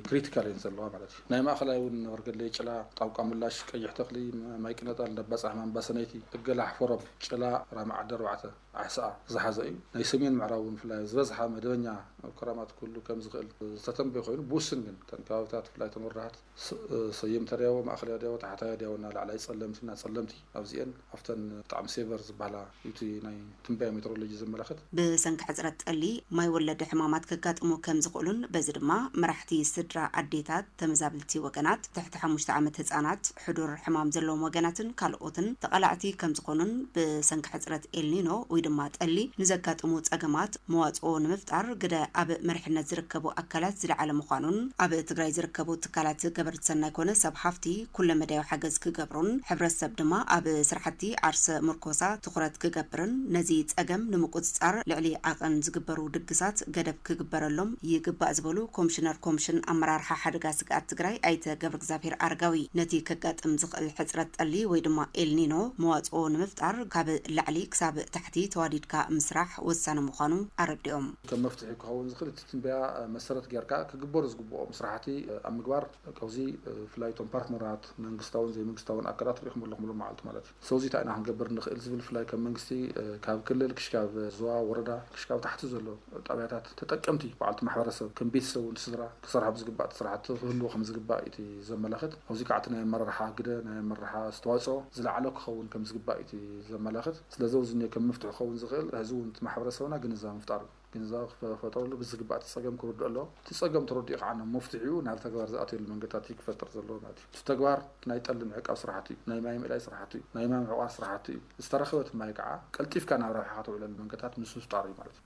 ክሪቲካል እየን ዘለዋ ማለት እዩ። ናይ ማእኸላይ እውን ወርገለይ፣ ጭላ፣ ጣውቃ ምላሽ፣ ቀይሕ ተኽሊ፣ ማይ ቅነጣል፣ እንዳባፃሕ፣ ማንባሰነይቲ፣ እገላሕ፣ ፎረም፣ ጭላ፣ ራማ ዓዲ ኣርባዕተ፣ ኣሕስኣ ዝሓዘ እዩ። ናይ ሰሜን ምዕራብ እውን ብፍላይ ዝበዝሓ መደበኛ ኣብ ክራማት ክህሉ ከም ዝኽእል ዝተተንበየ ኮይኑ፣ ብውሱን ግን እተን ከባብታት ብፍላይ እተን ወረዳታት ስ-፣ ሰየምቲ ኣድያቦ፣ ማእኸላይ ኣድያቦ፣ ታሕታይ ኣድያቦ እናላዕላይ ጸለምቲ፣ እናጸለምቲ ኣብዚኤን ኣብተን ብጣዕሚ ሴቨር ዝበሃላ እዩ እቲ ናይ ትንበያ ሜትሮሎጂ ዘመላኽት። ብሰንኪ ሕጽረት ጠሊ ማይ ወለድ ሕማማት ከጋጥሙ ከም ዝኽእሉን በዚ ድማ መራሕቲ ስድራ ኣዴታት፣ ተመዛብልቲ ወገናት፣ ትሕቲ ሓሙሽተ ዓመት ህጻናት፣ ሕዱር ሕማም ዘለዎም ወገናትን ካልኦትን ተቓላዕቲ ከም ዝኾኑን ብሰንኪ ሕጽረት ኤልኒኖ ወይ ድማ ጠሊ ንዘጋጥሙ ጸገማት መዋጽኦ ንምፍጣር ግደ ኣብ መሪሕነት ዝርከቡ ኣካላት ዝለዓለ ምዃኑን ኣብ ትግራይ ዝርከቡ ትካላት ገበርቲ ሰናይ ኮነ ሰብ ሃፍቲ ኩለመዳያዊ ሓገዝ ክገብሩን ሕብረተሰብ ድማ ኣብ ስራሕቲ ዓርሰ ምርኮሳ ትኹረት ክገብርን ነዚ ጸገም ንምቁጽጻር ልዕሊ ዓቐን ዝግበሩ ድግሳት ገደብ ክግበረሎም ይግባእ ዝበሉ ኮሚሽነር ኮሚሽን ኣመራርሓ ሓደጋ ስግኣት ትግራይ ኣይተ ገብረ እግዚኣብሔር ኣረጋዊ፣ ነቲ ከጋጥም ዝኽእል ሕጽረት ጠሊ ወይ ድማ ኤልኒኖ መዋጽኦ ንምፍጣር ካብ ላዕሊ ክሳብ ታሕቲ ተዋዲድካ ምስራሕ ወሳኒ ምዃኑ ኣረዲኦም። ከም መፍትሒ ክኸውን ዝኽእል እቲ ትንበያ መሰረት ጌርካ ክግበሩ ዝግብኦም ስራሕቲ ኣብ ምግባር፣ ካብዚ ብፍላይ እቶም ፓርትነራት መንግስታውን ዘይመንግስታውን ኣካላት ሪኢኹም ኣለኹም ሎም መዓልቲ ማለት እዩ። ሰውዚ እንታይ ኢና ክንገብር ንኽእል ዝብል ብፍላይ ከም መንግስቲ፣ እ፣ ካብ ክልል ክሽካብ ዞባ፣ ወረዳ ክሽካብ ታሕቲ ዘሎ ጣብያታት ተጠቀምቲ በዓልቲ ማሕበረሰብ ከም ቤተሰብ እውን ስድራ ክሰርሖም ዝግባእ ስራሕቲ ክህልዎ ከም ዝግባእ እቲ ዘመላኽት። ኣብዚ ከዓ እቲ ናይ ኣመራርሓ ግደ፣ ናይ ኣመራርሓ ኣስተዋፅኦ ዝለዓለ ክኸውን ከም ዝግባእ እቲ ዘመላኽት። ስለዚ ኣብዚ እኒኦ ከም መፍትሒ ክኸውን ዝኽእል ሕዚ እውን እቲ ማሕበረሰብና ግንዛብ ምፍጣር እዩ። ግንዛብ ክፈጠረሉ ብዝግባእ እቲ ጸገም ክርድኦ ኣለዎ። እቲ ጸገም ተረዲኡ ከዓ ናብ መፍትሒኡ ናብ ተግባር ዝኣትየሉ መንገድታት እዩ ክፈጥር ዘለዎ ማለት እዩ። እቲ ተግባር ናይ ጠሊ ምዕቃብ ስራሕቲ እዩ፣ ናይ ማይ ምእላይ ስራሕቲ እዩ፣ ናይ ማይ ምዕቋር ስራሕቲ እዩ። ዝተረኸበት ማይ ከዓ ቀልጢፍካ ናብ ረብሓ ከተውዕለሉ መንገድታት ምስፍጣር እዩ ማለት እዩ።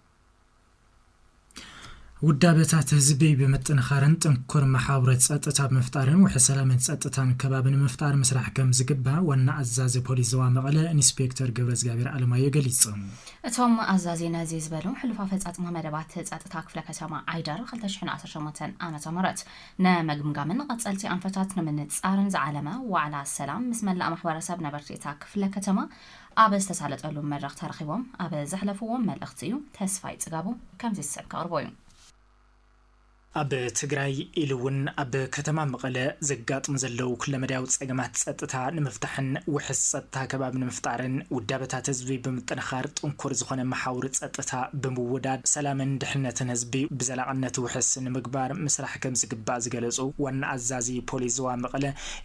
ውዳበታት ህዝቢ ብምጥንኻርን ጥንኩር መሓውረት ጸጥታ ብምፍጣርን ውሕስ ሰላምን ጸጥታን ከባቢ ንምፍጣር ምስራሕ ከም ዝግባእ ዋና ኣዛዚ ፖሊስ ዞባ መቐለ ኢንስፔክተር ገብረእግዚኣብሔር ኣለማዮ ገሊጹ። እቶም ኣዛዚ ነዚ ዝበሉ፣ ሕሉፍ ኣፈጻጽማ መደባት ጸጥታ ክፍለ ከተማ ዓይደር ክልተ ሽሕን ዓሰርተ ሸሞንተን ዓመተ ምህረት ንምግምጋምን ንቐጸልቲ ኣንፈታት ንምንጻርን ዝዓለመ ዋዕላ ሰላም ምስ መላእ ማሕበረሰብ ነበርቲ እታ ክፍለ ከተማ ኣብ ዝተሳለጠሉ መድረኽ ተረኺቦም ኣብ ዘሕለፍዎ መልእኽቲ እዩ። ተስፋይ ጽጋቡ ከምዚ ዝስዕብ ከቕርቦ እዩ። ኣብ ትግራይ ኢሉ እውን ኣብ ከተማ መቐለ ዘጋጥሙ ዘለዉ ኩለመዳያዊ ጸገማት ጸጥታ ንምፍታሕን ውሕስ ጸጥታ ከባቢ ንምፍጣርን ውዳበታት ህዝቢ ብምጥንኻር ጥንኩር ዝኾነ መሓውር ጸጥታ ብምውዳድ ሰላምን ድሕነትን ህዝቢ ብዘላቕነት ውሕስ ንምግባር ምስራሕ ከም ዝግባእ ዝገለጹ ዋና ኣዛዚ ፖሊስ ዞባ መቐለ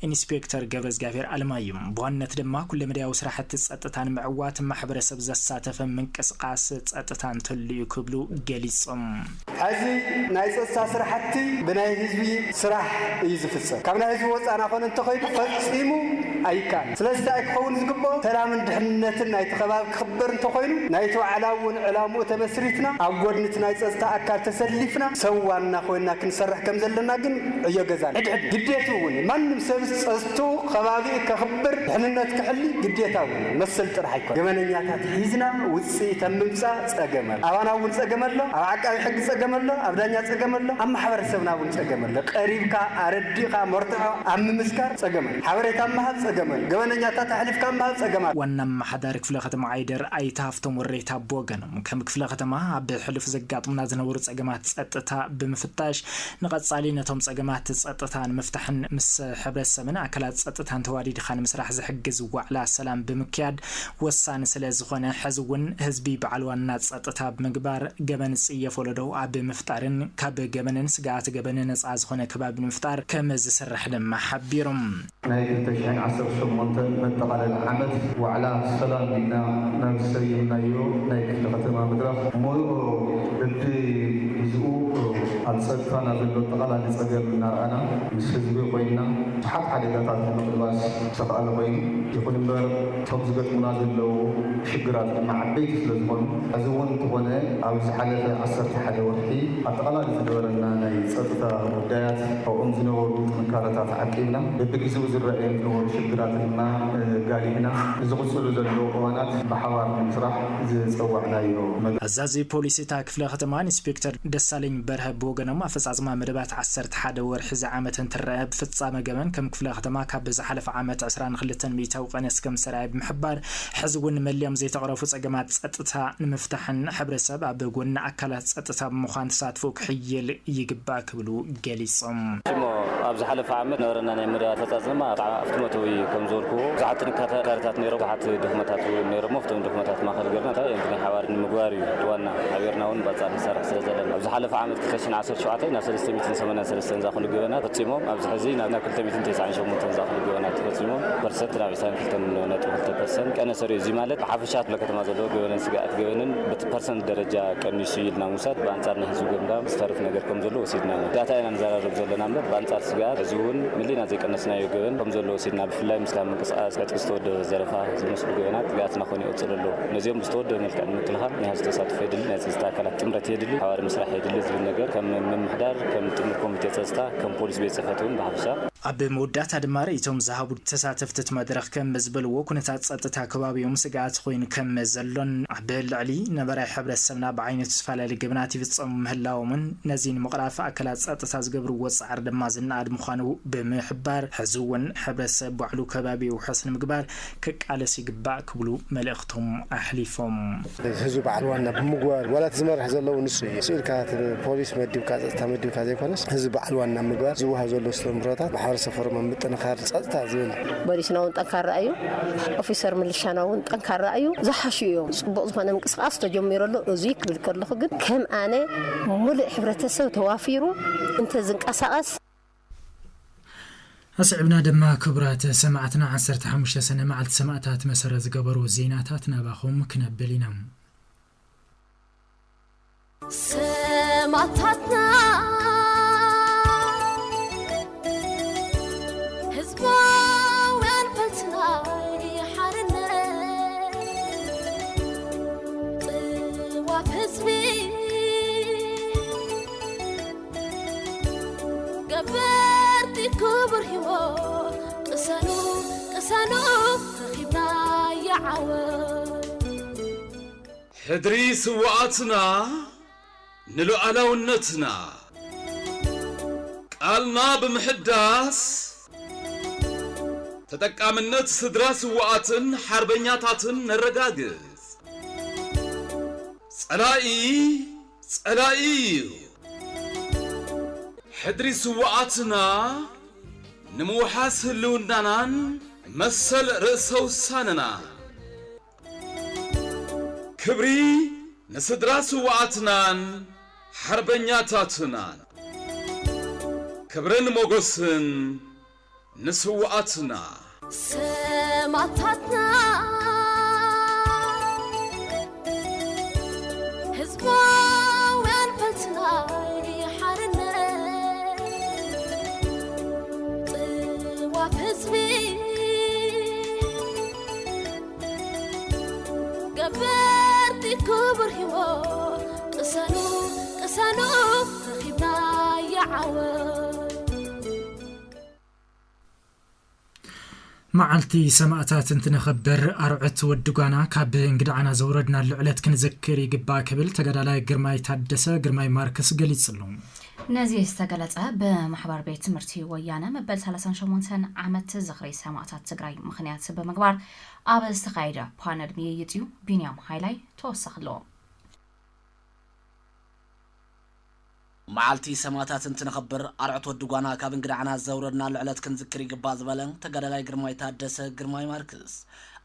ኢንስፔክተር ገብረእግዚኣብሔር ኣለማዩ፣ ብዋንነት ድማ ኩለመዳያዊ ስራሕቲ ጸጥታ ንምዕዋት ማሕበረሰብ ዘሳተፈ ምንቅስቃስ ጸጥታ እንተልዩ ክብሉ ገሊጾም። ሕዚ ናይ ጸጥታ ስራሕቲ ብናይ ህዝቢ ስራሕ እዩ ዝፍጸም። ካብ ናይ ህዝቢ ወጻና ኮነ እንተኸይዱ ፈጺሙ ኣይከኣል። ስለዚ እንታይ ክኸውን ዝግብኦ? ሰላምን ድሕንነትን ናይቲ ከባቢ ክኽበር እንተኾይኑ፣ ናይቲ ዋዕላ እውን ዕላምኡ ተመስሪትና፣ ኣብ ጎድኒ እቲ ናይ ጸጥታ ኣካል ተሰሊፍና፣ ሰብ ዋና ኮይና ክንሰርሕ ከም ዘለና ግን ዕዮ ገዛና። ሕድሕድ ግዴቱ እውን ማንም ሰብ ጸጥቱ ከባቢኡ ከኽብር፣ ድሕንነት ክሕሊ ግዴታ እውን መሰል ጥራሕ ኣይኮነ። ገበነኛታት ሒዝና ውጽኢት ኣብ ምምጻእ ጸገም ኣሎ። ኣባና እውን ጸገም ኣሎ፣ ኣብ ዓቃቢ ሕጊ ጸገም ኣሎ፣ ኣብ ዳኛ ጸገም ኣሎ፣ ኣብ ማሕበረሰብና እውን ጸገም ኣሎ። ቀሪብካ ኣረዲእካ መርትዖ ኣብ ምምስካር ጸገም ኣሎ። ሓበሬታ ኣብ ምሃብ ጸገም ኣሎ። ገበነኛታት ኣሕሊፍካ ኣብ ምሃብ ጸገም ኣሎ። ዋና ኣመሓዳሪ ክፍለ ከተማ ዓይደር ኣይተ ሃፍቶም ወሬታ ብወገኖም፣ ከም ክፍለ ከተማ ኣብ ሕሉፍ ዘጋጥሙና ዝነበሩ ጸገማት ጸጥታ ብምፍታሽ፣ ንቐጻሊ ነቶም ጸገማት ጸጥታ ንምፍታሕን ምስ ሕብረተሰብን ኣካላት ጸጥታን ተዋዲድካ ንምስራሕ ዝሕግዝ ዋዕላ ሰላም ብምክያድ ወሳኒ ስለ ዝኾነ፣ ሕዚ እውን ህዝቢ በዓል ዋና ጸጥታ ብምግባር ገበን ዝጽየፍ ወለዶ ኣብ ምፍጣርን ካብ ገበንን ስግኣት ገበን ነጻ ዝኾነ ከባቢ ንምፍጣር ከም ዝስራሕ ድማ ሓቢሮም። ናይ ክልተ ሽሕን ዓሰርተ ሸሞንተን መጠቓለሊ ዓመት ዋዕላ ሰላም ኢልና ናብ ዝሰየምናዮ ናይ ክፍለ ከተማ መድረኽ፣ እሞ በብግዜኡ ኣብ ጸጥታና ዘሎ ኣጠቓላሊ ጸገም እናረኣና፣ ምስ ህዝቢ ኮይንና ብዙሓት ሓደጋታት ንምቕልባስ ዝተኽኣለ ኮይኑ፣ ይኹን እምበር እቶም ዝገጥሙና ዘለዉ ሽግራት ድማ ዓበይቲ ስለ ዝኾኑ፣ ሕዚ እውን እንተኾነ ኣብ ዝሓለፈ ዓሰርተ ሓደ ወርሒ ኣጠቓላሊ ዝነበረና ናይ ጸጥታ ጉዳያት፣ ኣብኦም ዝነበሩ ጥንካረታት ዓቂብና፣ በብግዜኡ ዝረኣዩ ዝነበሩ ሽግራት ድማ፣ እ፣ ጋሊህና፣ ንዝቕጽሉ ዘለዉ እዋናት ብሓባር ንምስራሕ ዝጸዋዕናዮ መድረኽ። ኣዛዚ ፖሊስ እታ ክፍለ ከተማ ኢንስፔክተር ደሳለኝ በርሀ ብወገኖም፣ ኣፈጻጽማ መደባት ዓሰርተ ሓደ ወርሒ እዚ ዓመት እንትረአ፣ ብፍጻመ ገበን ከም ክፍለ ከተማ ካብ ዝሓለፈ ዓመት ዕስራን ክልተን ሚእታዊ ቀነስ ከም ዝተረኣየ ብምሕባር፣ ሕዚ እውን መሊኦም ዘይተቕረፉ ጸገማት ጸጥታ ንምፍታሕን ሕብረተሰብ ኣብ ጎኒ ኣካላት ጸጥታ ብምዃን ተሳትፎ ክሕይል ይግባእ ክብሉ ገሊጾም። ሽሞ ኣብ ዝሓለፈ ዓመት ነበረና ናይ መደብ ኣፈጻጽማ ኣብቲ መእተዊ ከም ዝበልኩዎ ብዙሓት ጥንካረታት ነይሮም፣ ብዙሓት ድኽመታት እውን ነይሮም። ኣብቶም ድኽመታት ማእከል ገይርና እንታይ ናይ ሓባር ንምግባር እዩ ዋና ሓቢርና እውን ብኣንጻር ንሰርሕ ስለ ዘለና። ኣብ ዝሓለፈ ዓመት ክልተ ሽሕን ዓሰርተ ሸውዓተን ናብ ሰለስተ ሚእትን ሰማንያን ሰለስተን ዝኣኽሉ ገበናት ፈጺሞም ኣብዚ ሕዚ ናብ ክልተ ሚእትን ተስዓን ሸሞንተን ዝኣኽሉ ገበናት ፈጺሞም ፐርሰንት ናብ ዕስራን ክልተን ነጥቢ ክልተ ፐርሰንት ቀነሰ እዩ። እዚ ማለት ብሓፈሻ ኣብ ከተማ ዘለዎ ገበንን ስግኣት ገበንን በቲ ፐርሰንት ደረጃ ቀኒሱ ኢልና ምውሳድ ብኣንጻር ናይ ህዝቢ ገምጋም ዝተርፍ ነገር ከም ዘሎ ወሲድና ኢና። ዳታ ኢና ንዘራረብ ዘለና እምበር ብኣንጻር ስግኣት ሕዚ እውን መሊእና ዘይቀነስናዮ ገበን ከም ዘሎ ወሲድና፣ ብፍላይ ምስ ካብ ምንቅስቃስ ዕጥቂ ዝተወደበ ዘረፋ ዝመስሉ ገበናት ስግኣትና ኮይኑ ይቕጽል ኣሎ። ነዚኦም ብዝተወደበ መልክዕ ንምክልኻል ናይ ህዝቢ ተሳትፎ የድሊ፣ ናይ ጸጥታ ኣካላት ጥምረት የድሊ፣ ሓባሪ ምስራሕ የድሊ ዝብል ነገር ከም ምምሕዳር፣ ከም ጥምር ኮሚቴ ጸጥታ፣ ከም ፖሊስ ቤት ጽሕፈት እውን ብሓፈሻ ኣብ መወዳእታ ድማ ርእይቶም ዝሃቡ ተሳተፍቲ እቲ መድረኽ ከም ዝበልዎ፣ ኩነታት ጸጥታ ከባቢኦም ስግኣት ኮይኑ ከም ዘሎን ኣብ ልዕሊ ነባራይ ሕብረተሰብና ብዓይነቱ ዝተፈላለዩ ገበናት ይፍጸሙ ምህላዎምን ነዚ ንምቕራፍ ኣካላት ጸጥታ ዝገብርዎ ጻዕሪ ድማ ዝነኣድ ምዃኑ ብምሕባር፣ ሕዚ እውን ሕብረተሰብ ባዕሉ ከባቢኡ ውሑስ ንምግባር ክቃለስ ይግባእ ክብሉ መልእኽቶም ኣሕሊፎም። ህዝቢ በዓል ዋና ብምግባር፣ ዋላ እቲ ዝመርሕ ዘለዉ ንሱ እዩ። ስኢልካ እቲ ፖሊስ መዲብካ፣ ጸጥታ መዲብካ ዘይኮነስ፣ ህዝቢ በዓል ዋና ምግባር፣ ዝወሃብ ዘሎ ኣስተምህሮታት ማሕበረሰብ ፎረም ኣብ ምጥንኻር ጸጥታ ዝብል። ፖሊስና እውን ጠንካራ እዩ። ኦፊሰር ምልሻና እውን ጠንካራ እዩ። ዝሓሹ እዮም። ጽቡቕ ዝኾነ ምንቅስቃስ ተጀሚሩ ኣሎ። እዙይ ክብል ከለኹ ግን ከም ኣነ ሙሉእ ሕብረተሰብ ተዋፊሩ እንተዝንቀሳቐስ። ኣስዕብና ድማ ክቡራት ሰማዕትና ዓሰርተ ሓሙሽተ ሰነ መዓልቲ ሰማእታት መሰረት ዝገበሩ ዜናታት ናባኹም ክነብል ኢና። ሰማእታትና ህዝባውያን በልትና ሓርነት ጥዋፍ ህዝቢ ሕድሪ ስውኣትና ንሉዓላውነትና ቃልና ብምሕዳስ ተጠቃምነት ስድራ ስውኣትን ሓርበኛታትን ነረጋግጽ። ጸላኢ ጸላኢ እዩ። ሕድሪ ስውኣትና ንምውሓስ ህልውናናን መሰል ርእሰ ውሳነና። ክብሪ ንስድራ ስውኣትናን ሓርበኛታትናን። ክብርን ሞገስን ንስውኣትና። ሰማእታትና ህዝባውያን ፈልስና ሓርነት ጥዋፍ ህዝቢ ገበርቲ ክቡር ህይወት ቅሰኑ ቅሰኑ ረኺብናዮ ዓወት። መዓልቲ ሰማእታት እንትነኽብር ኣርዑት ወዲ ጓና ካብ እንግድዓና ዘውረድናሉ ዕለት ክንዝክር ይግባእ ክብል ተጋዳላይ ግርማይ ታደሰ ግርማይ ማርክስ ገሊጹ ኣሎ። ነዚ ዝተገለጸ ብማሕበር ቤት ትምህርቲ ወያነ መበል ሰላሳን ሸሞንተን ዓመት ዝኽሪ ሰማእታት ትግራይ ምኽንያት ብምግባር ኣብ ዝተኻየደ ፓነል ምይይጥ እዩ። ቢንያም ሃይላይ ተወሳኺ ኣለዎ። መዓልቲ ሰማእታት እንትነኽብር ኣርዑት ወዲ ጓና ካብ እንግድዓና ዘውረድናሉ ዕለት ክንዝክር ይግባእ ዝበለ ተጋዳላይ ግርማይ ታደሰ ግርማይ ማርክስ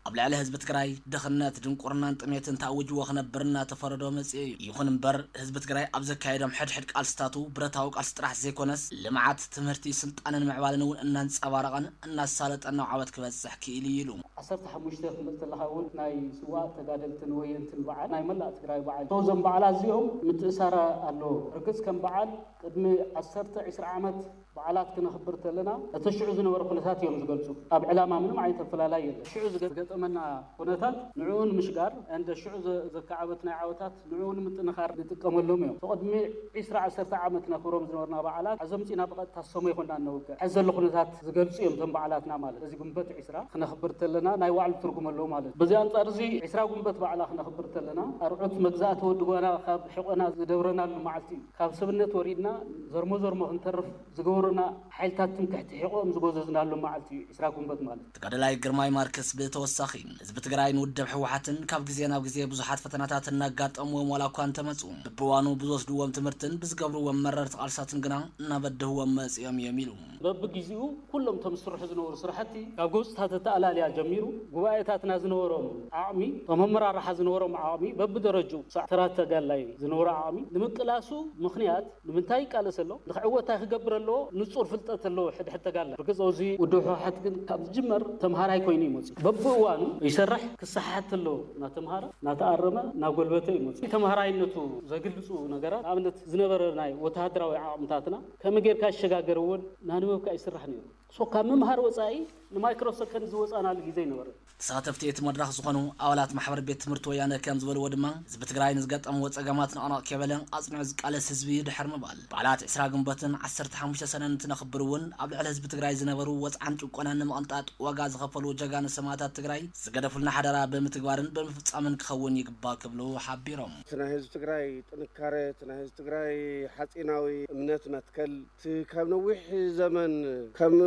ኣብ ልዕሊ ህዝቢ ትግራይ ድኽነት፣ ድንቁርናን ጥሜትን ተኣዊጅዎ ክነብር እናተፈረዶ መፂኡ እዩ። ይኹን እምበር ህዝቢ ትግራይ ኣብ ዘካየዶም ሕድሕድ ቃልስታቱ ብረታዊ ቃልሲ ጥራሕ ዘይኮነስ ልምዓት፣ ትምህርቲ፣ ስልጣነን ምዕባለን እውን እናንፀባረቐን እናሳለጠን ናብ ዓወት ክበፅሕ ክኢሉ እዩ ኢሉ። ዓሰርተ ሓሙሽተ ክትመፅእ ከለኻ እውን ናይ ስውኣት ተጋደልትን ወየንትን በዓል ናይ መላእ ትግራይ በዓል እዩ። እዞም በዓላት እዚኦም ምትእሳር ኣለዎም። ርግፅ ከም በዓል ቅድሚ ዓሰርተ ዒስራ ዓመት በዓላት ክነኽብር ተለና እቲ ሽዑ ዝነበረ ኩነታት እዮም ዝገልፁ። ኣብ ዕላማ ምንም ዓይነት ኣፈላላይ የለን። ሽዑ ዝገጠመና ኩነታት ንዕኡ ንምሽጋር እንደ ሽዑ ዘከዓበት ናይ ዓወታት ንዕኡ ንምጥንኻር ንጥቀመሎም እዮም። ብቕድሚ ዒስራ ዓሰርተ ዓመት ነኽብሮም ዝነበርና በዓላት ሕዚ ኣምፂእና ብቐጥታ ሰሞ ይኮና ነውግዕ። ሕዚ ዘሎ ኩነታት ዝገልፁ እዮም እቶም በዓላትና ማለት እዚ ግንቦት ዒስራ ክነኽብር ተለና ናይ ባዕሉ ትርጉም ኣለዎ ማለት እዩ። በዚ ኣንፃር እዚ ዒስራ ግንቦት ባዕላ ክነኽብር ተለና ኣርዑት መግዛእቲ ወዲ ጓና ካብ ሕቆና ዝደብረናሉ መዓልቲ እዩ። ካብ ሰብነት ወሪድና ዘርሞ ዘርሞ ክንተርፍ ዝገበሩና ሓይልታት ትምክሕቲ ሕቆኦም ዝጎዘዝናሉ መዓልቲ እዩ ዒስራ ግንቦት ማለት። ተጋዳላይ ግርማይ ማርክስ ብተወሳኺ ህዝቢ ትግራይን ውድብ ህወሓትን ካብ ግዜ ናብ ግዜ ብዙሓት ፈተናታት እናጋጠምዎም ዋላ እኳ እንተመፁ በብእዋኑ ብዝወስድዎም ትምህርትን ብዝገብርዎም መረርቲ ቃልስታትን ግና እናበደህዎም መፂኦም እዮም ኢሉ። በብግዜኡ ኩሎም እቶም ዝስርሑ ዝነበሩ ስራሕቲ ካብ ገፁታት ኣተኣላልያ ጀሚሩ ጉባኤታትና ዝነበሮም ዓቕሚ፣ እቶም ኣመራርሓ ዝነበሮም ዓቕሚ በብደረጅኡ ክሳዕ ተራ ተጋላይ ዝነበሮ ዓቕሚ ንምቅላሱ ምኽንያት ንምንታይ ይቃለስ ኣሎ፣ ንኽዕወት እንታይ ክገብር ኣለዎ ንፁር ፍልጠት ኣለዎ ሕድሕድ ተጋላይ። ርግፅ እዚ ውድብ ህወሓት ግን ካብ ዝጅመር ተምሃራይ ኮይኑ እዩ መፂኡ። በብእዋኑ ይሰርሕ ክሰሓሓት ኣለዎ እናተምሃረ እናተኣረመ እናጎልበተ እዩ መፂኡ። ተምሃራይነቱ ዘግልፁ ነገራት ንኣብነት ዝነበረ ናይ ወተሃደራዊ ዓቕምታትና ከመይ ጌርካ ይሸጋገር እውን እናንበብካ ይስራሕ ነይሩ። ሶ ካብ ምምሃር ወፃኢ ንማይክሮ ሰከንድ ዝወፃእናሉ ግዜ ኣይነበረን። ተሳተፍቲ እቲ መድረኽ ዝኾኑ ኣባላት ማሕበር ቤት ትምህርቲ ወያነ ከም ዝበልዎ ድማ ህዝቢ ትግራይ ንዝገጠምዎ ፀገማት ነቕነቕ ከይበለ ኣፅኒዑ ዝቃለስ ህዝቢ እዩ ድሕሪ ምባል በዓላት ዒስራ ግንቦትን ዓሰርተ ሓሙሽተ ሰነን እንትነኽብር እውን ኣብ ልዕሊ ህዝቢ ትግራይ ዝነበሩ ወፅዓን ጭቆናን ንምቕንጣጥ ዋጋ ዝኸፈሉ ጀጋኑ ሰማእታት ትግራይ ዝገደፉልና ሓደራ ብምትግባርን ብምፍፃምን ክኸውን ይግባእ ክብሉ ሓቢሮም። እቲ ናይ ህዝቢ ትግራይ ጥንካረ፣ እቲ ናይ ህዝቢ ትግራይ ሓፂናዊ እምነት መትከል፣ እቲ ካብ ነዊሕ ዘመን ከም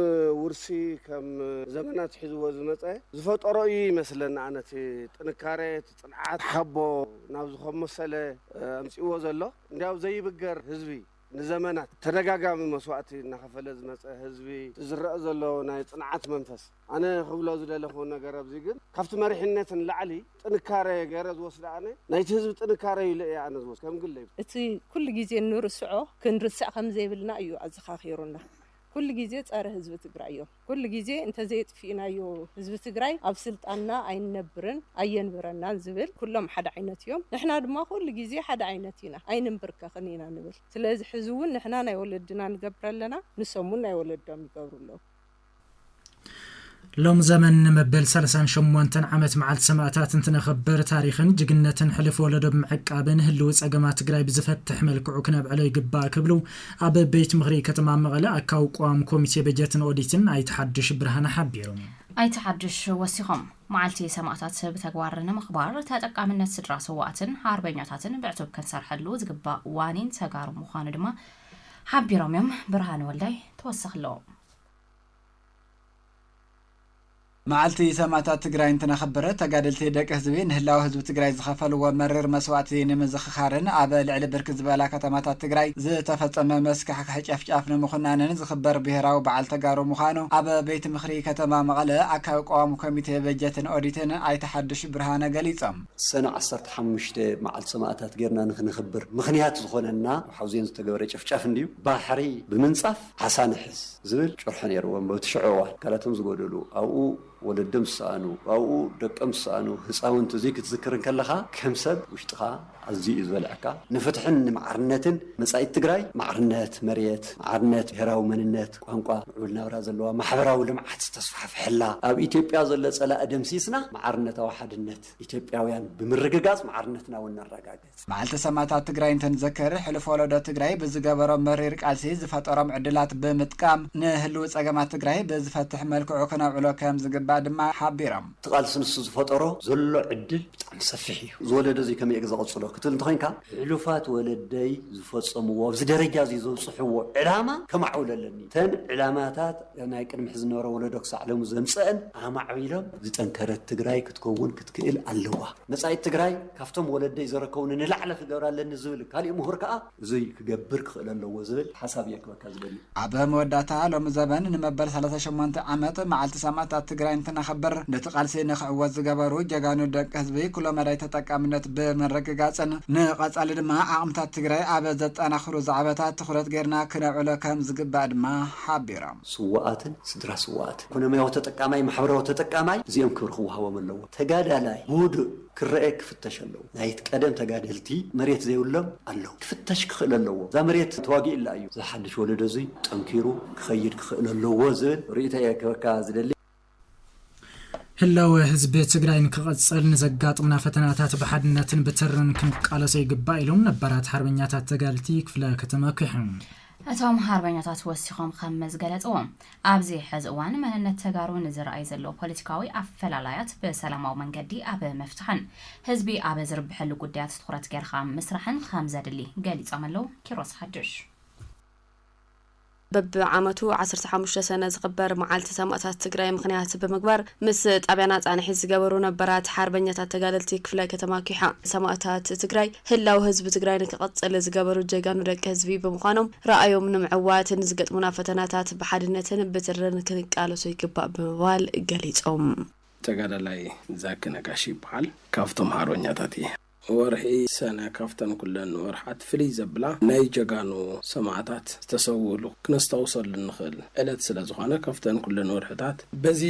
ውርሲ ከም ዘመናት ሒዝዎ ዝመፀ ዝፈጠሮ እዩ ይመስለኒ ኣነ እቲ ጥንካረ እቲ ፅንዓት ሓቦ ናብዚ ከም መሰለ ኣምፅእዎ ዘሎ እንዲያው ዘይብገር ህዝቢ ንዘመናት ተደጋጋሚ መስዋእቲ እናኸፈለ ዝመፀ ህዝቢ ዝረአ ዘሎ ናይ ፅንዓት መንፈስ ኣነ ክብሎ ዝደለኹ ነገር ኣብዚ ግን ካብቲ መሪሕነት ንላዕሊ ጥንካረ ገይረ ዝወስድ ኣነ ናይቲ ህዝቢ ጥንካረ ኢለ እየ ኣነ ዝወስድ ከም ግለይ። እቲ ኩሉ ግዜ እንርስዖ ክንርስዕ ከም ዘይብልና እዩ ኣዘኻኺሩና። ኩሉ ግዜ ጸረ ህዝቢ ትግራይ እዮም። ኩሉ ግዜ እንተዘየጥፊእናዮ ህዝቢ ትግራይ ኣብ ስልጣንና ኣይንነብርን ኣየንብረናን ዝብል ኩሎም ሓደ ዓይነት እዮም። ንሕና ድማ ኩሉ ግዜ ሓደ ዓይነት ኢና ኣይንንብርከኽን ኢና ንብል። ስለዚ ሕዚ እውን ንሕና ናይ ወለድና ንገብር ኣለና ንሶም እውን ናይ ወለዶም ይገብሩ ኣለዉ። ሎም ዘመን ንመበል ሰላሳን ሸሞንተን ዓመት መዓልቲ ሰማእታት እንትነኽብር፣ ታሪኽን ጅግነትን ሕሉፍ ወለዶ ብምዕቃብን ህልው ጸገማት ትግራይ ብዝፈትሕ መልክዑ ክነብዕሎ ይግባእ ክብሉ ኣብ ቤት ምኽሪ ከተማ መቐለ ኣካዊ ቅዋም ኮሚቴ በጀትን ኦዲትን ኣይተ ሓዱሽ ብርሃነ ሓቢሮም። ኣይተ ሓዱሽ ወሲኾም፣ መዓልቲ ሰማእታት ብተግባር ንምኽባር ተጠቃምነት ስድራ ስዋኣትን ኣርበኛታትን ብዕቱብ ክንሰርሐሉ ዝግባእ ዋኒን ተጋሩ ምዃኑ ድማ ሓቢሮም እዮም። ብርሃነ ወልዳይ ተወሰኽ ኣለዎ። መዓልቲ ሰማእታት ትግራይ እንትነኽብር፣ ተጋደልቲ ደቂ ህዝቢ ንህላወ ህዝቢ ትግራይ ዝኸፈልዎ መሪር መስዋእቲ ንምዝኽኻርን ኣብ ልዕሊ ብርክት ዝበላ ከተማታት ትግራይ ዝተፈጸመ መስካሕካሒ ጨፍጫፍ ንምኹናንን ዝኽበር ብሄራዊ በዓል ተጋሩ ምዃኑ ኣብ ቤት ምኽሪ ከተማ መቐለ ኣካቢ ቀዋሚ ኮሚቴ በጀትን ኦዲትን ኣይተ ሓዱሽ ብርሃነ ገሊጾም። ሰነ ዓሰርተ ሓሙሽተ መዓልቲ ሰማእታት ጌርና ንኽንኽብር ምኽንያት ዝኾነና ኣብ ሓውዜን ዝተገበረ ጨፍጫፍ እንድዩ። ባሕሪ ብምንጻፍ ዓሳ ንሕዝ ዝብል ጭርሖ ነይርዎም። በቲ ሽዑ እዋን ኣካላቶም ዝጎደሉ፣ ኣብኡ ወለዶም ዝሰኣኑ፣ ኣብኡ ደቆም ዝሰኣኑ ህፃውንቲ እዙይ ክትዝክር እንከለኻ ከም ሰብ ውሽጥኻ ኣዝዩ እዩ ዝበልዐካ። ንፍትሕን ንማዕርነትን መጻኢት ትግራይ ማዕርነት መሬት፣ ማዕርነት ብሄራዊ መንነት፣ ቋንቋ፣ ምዕቡል ናብራ ዘለዋ ማሕበራዊ ልምዓት ዝተስፋሕፍሐላ፣ ኣብ ኢትዮጵያ ዘሎ ጸላኢ ደምሲስና ማዕርነታዊ ሓድነት ኢትዮጵያውያን ብምርግጋጽ ማዕርነትና እውን ነረጋግጽ። መዓልቲ ሰማእታት ትግራይ እንትንዘክር፣ ሕሉፍ ወለዶ ትግራይ ብዝገበሮ መሪር ቃልሲ ዝፈጠሮም ዕድላት ብምጥቃም ንህልው ጸገማት ትግራይ ብዝፈትሕ መልክዑ ክነውዕሎ ከም ዝግባእ ድማ ሓቢሮም። እቲ ቃልሲ ንሱ ዝፈጠሮ ዘሎ ዕድል ብጣዕሚ ሰፊሕ እዩ። እዚ ወለዶ እዚ ከመይ እየ ዘቐጽሎ ክትብል እንተኾይንካ፣ ሕሉፋት ወለደይ ዝፈጸምዎ፣ ኣብዚ ደረጃ እዚ ዘብጽሕዎ ዕላማ ከማዕብል ኣለኒ። እተን ዕላማታት ናይ ቅድሚ ሕዚ ዝነበረ ወለዶ ክሳዕ ሎሚ ዘምጸአን ኣማዕቢሎም ዝጠንከረት ትግራይ ክትከውን ክትክእል ኣለዋ። መጻኢት ትግራይ ካብቶም ወለደይ ዘረከቡኒ ንላዕሊ ክገብር ኣለኒ ዝብል ካሊእ ምሁር ከኣ እዙይ ክገብር ክኽእል ኣለዎ ዝብል ሓሳብ እየ ክበካ ዝደሊ። ኣብ መወዳእታ፣ ሎሚ ዘበን ንመበል ሰላሳ ሸሞንተ ዓመት መዓልቲ ሰማእታት ትግራይ እንትነኽብር፣ ነቲ ቃልሲ ንኽዕወት ዝገበሩ ጀጋኑ ደቂ ህዝቢ ኩሎ መዳይ ተጠቃምነት ብምርግጋጽን ንቐጻሊ ድማ ዓቕምታት ትግራይ ኣብ ዘጠናኽሩ ዛዕባታት ትኹረት ጌርና ክነውዕሎ ከም ዝግባእ ድማ ሓቢሮም። ስዋኣትን ስድራ ስዋኣትን፣ ኢኮኖሚያዊ ተጠቃማይ፣ ማሕበራዊ ተጠቃማይ፣ እዚኦም ክብሪ ክወሃቦም ኣለዎ። ተጋዳላይ ብውዱእ ክረአ ክፍተሽ ኣለዎ። ናይቲ ቀደም ተጋደልቲ መሬት ዘይብሎም ኣለዉ። ክፍተሽ ክኽእል ኣለዎ። እዛ መሬት ተዋጊእላ እዩ። እዚ ሓድሽ ወለዶ እዙይ ጠንኪሩ ክኸይድ ክኽእል ኣለዎ ዝብል ርእይቶ እየ ክበካ ዝደሊ። ህላወ ህዝቢ ትግራይ ንክቐጽል ንዘጋጥሙና ፈተናታት ብሓድነትን ብትርን ክንቃለሶ ይግባእ ኢሎም ነባራት ሓርበኛታት ተጋደልቲ ክፍለ ከተማ ኲሓ። እቶም ሓርበኛታት ወሲኾም ከም ዝገለጽዎ፣ ኣብዚ ሕዚ እዋን መንነት ተጋሩ ንዝረኣይ ዘሎ ፖለቲካዊ ኣፈላላያት ብሰላማዊ መንገዲ ኣብ ምፍታሕን ህዝቢ ኣብ ዝርብሐሉ ጉዳያት ትኹረት ጌርካ ምስራሕን ከም ዘድሊ ገሊጾም ኣለዉ። ኪሮስ ሓድሽ። በብዓመቱ ዓሰርተ ሓሙሽተ ሰነ ዝኽበር መዓልቲ ሰማእታት ትግራይ ምኽንያት ብምግባር፣ ምስ ጣብያና ጻንሒት ዝገበሩ ነበራት ሓርበኛታት ተጋደልቲ ክፍለ ከተማ ኲሓ፣ ሰማእታት ትግራይ ህላው ህዝቢ ትግራይ ንክቐጽል ዝገበሩ ጀጋኑ ደቂ ህዝቢ ብምዃኖም፣ ረኣዮም ንምዕዋት ንዝገጥሙና ፈተናታት ብሓድነትን ብትርን ክንቃለሶ ይግባእ ብምባል ገሊጾም። ተጋዳላይ ዛኪ ነጋሽ ይበሃል። ካብቶም ሓርበኛታት እየ። ወርሒ ሰነ ካብተን ኩለን ወርሓት ፍልይ ዘብላ ናይ ጀጋኑ ሰማዕታት ዝተሰውእሉ ክነስታውሰሉ እንኽእል ዕለት ስለ ዝኾነ፣ ካብተን ኩለን ወርሕታት በዚ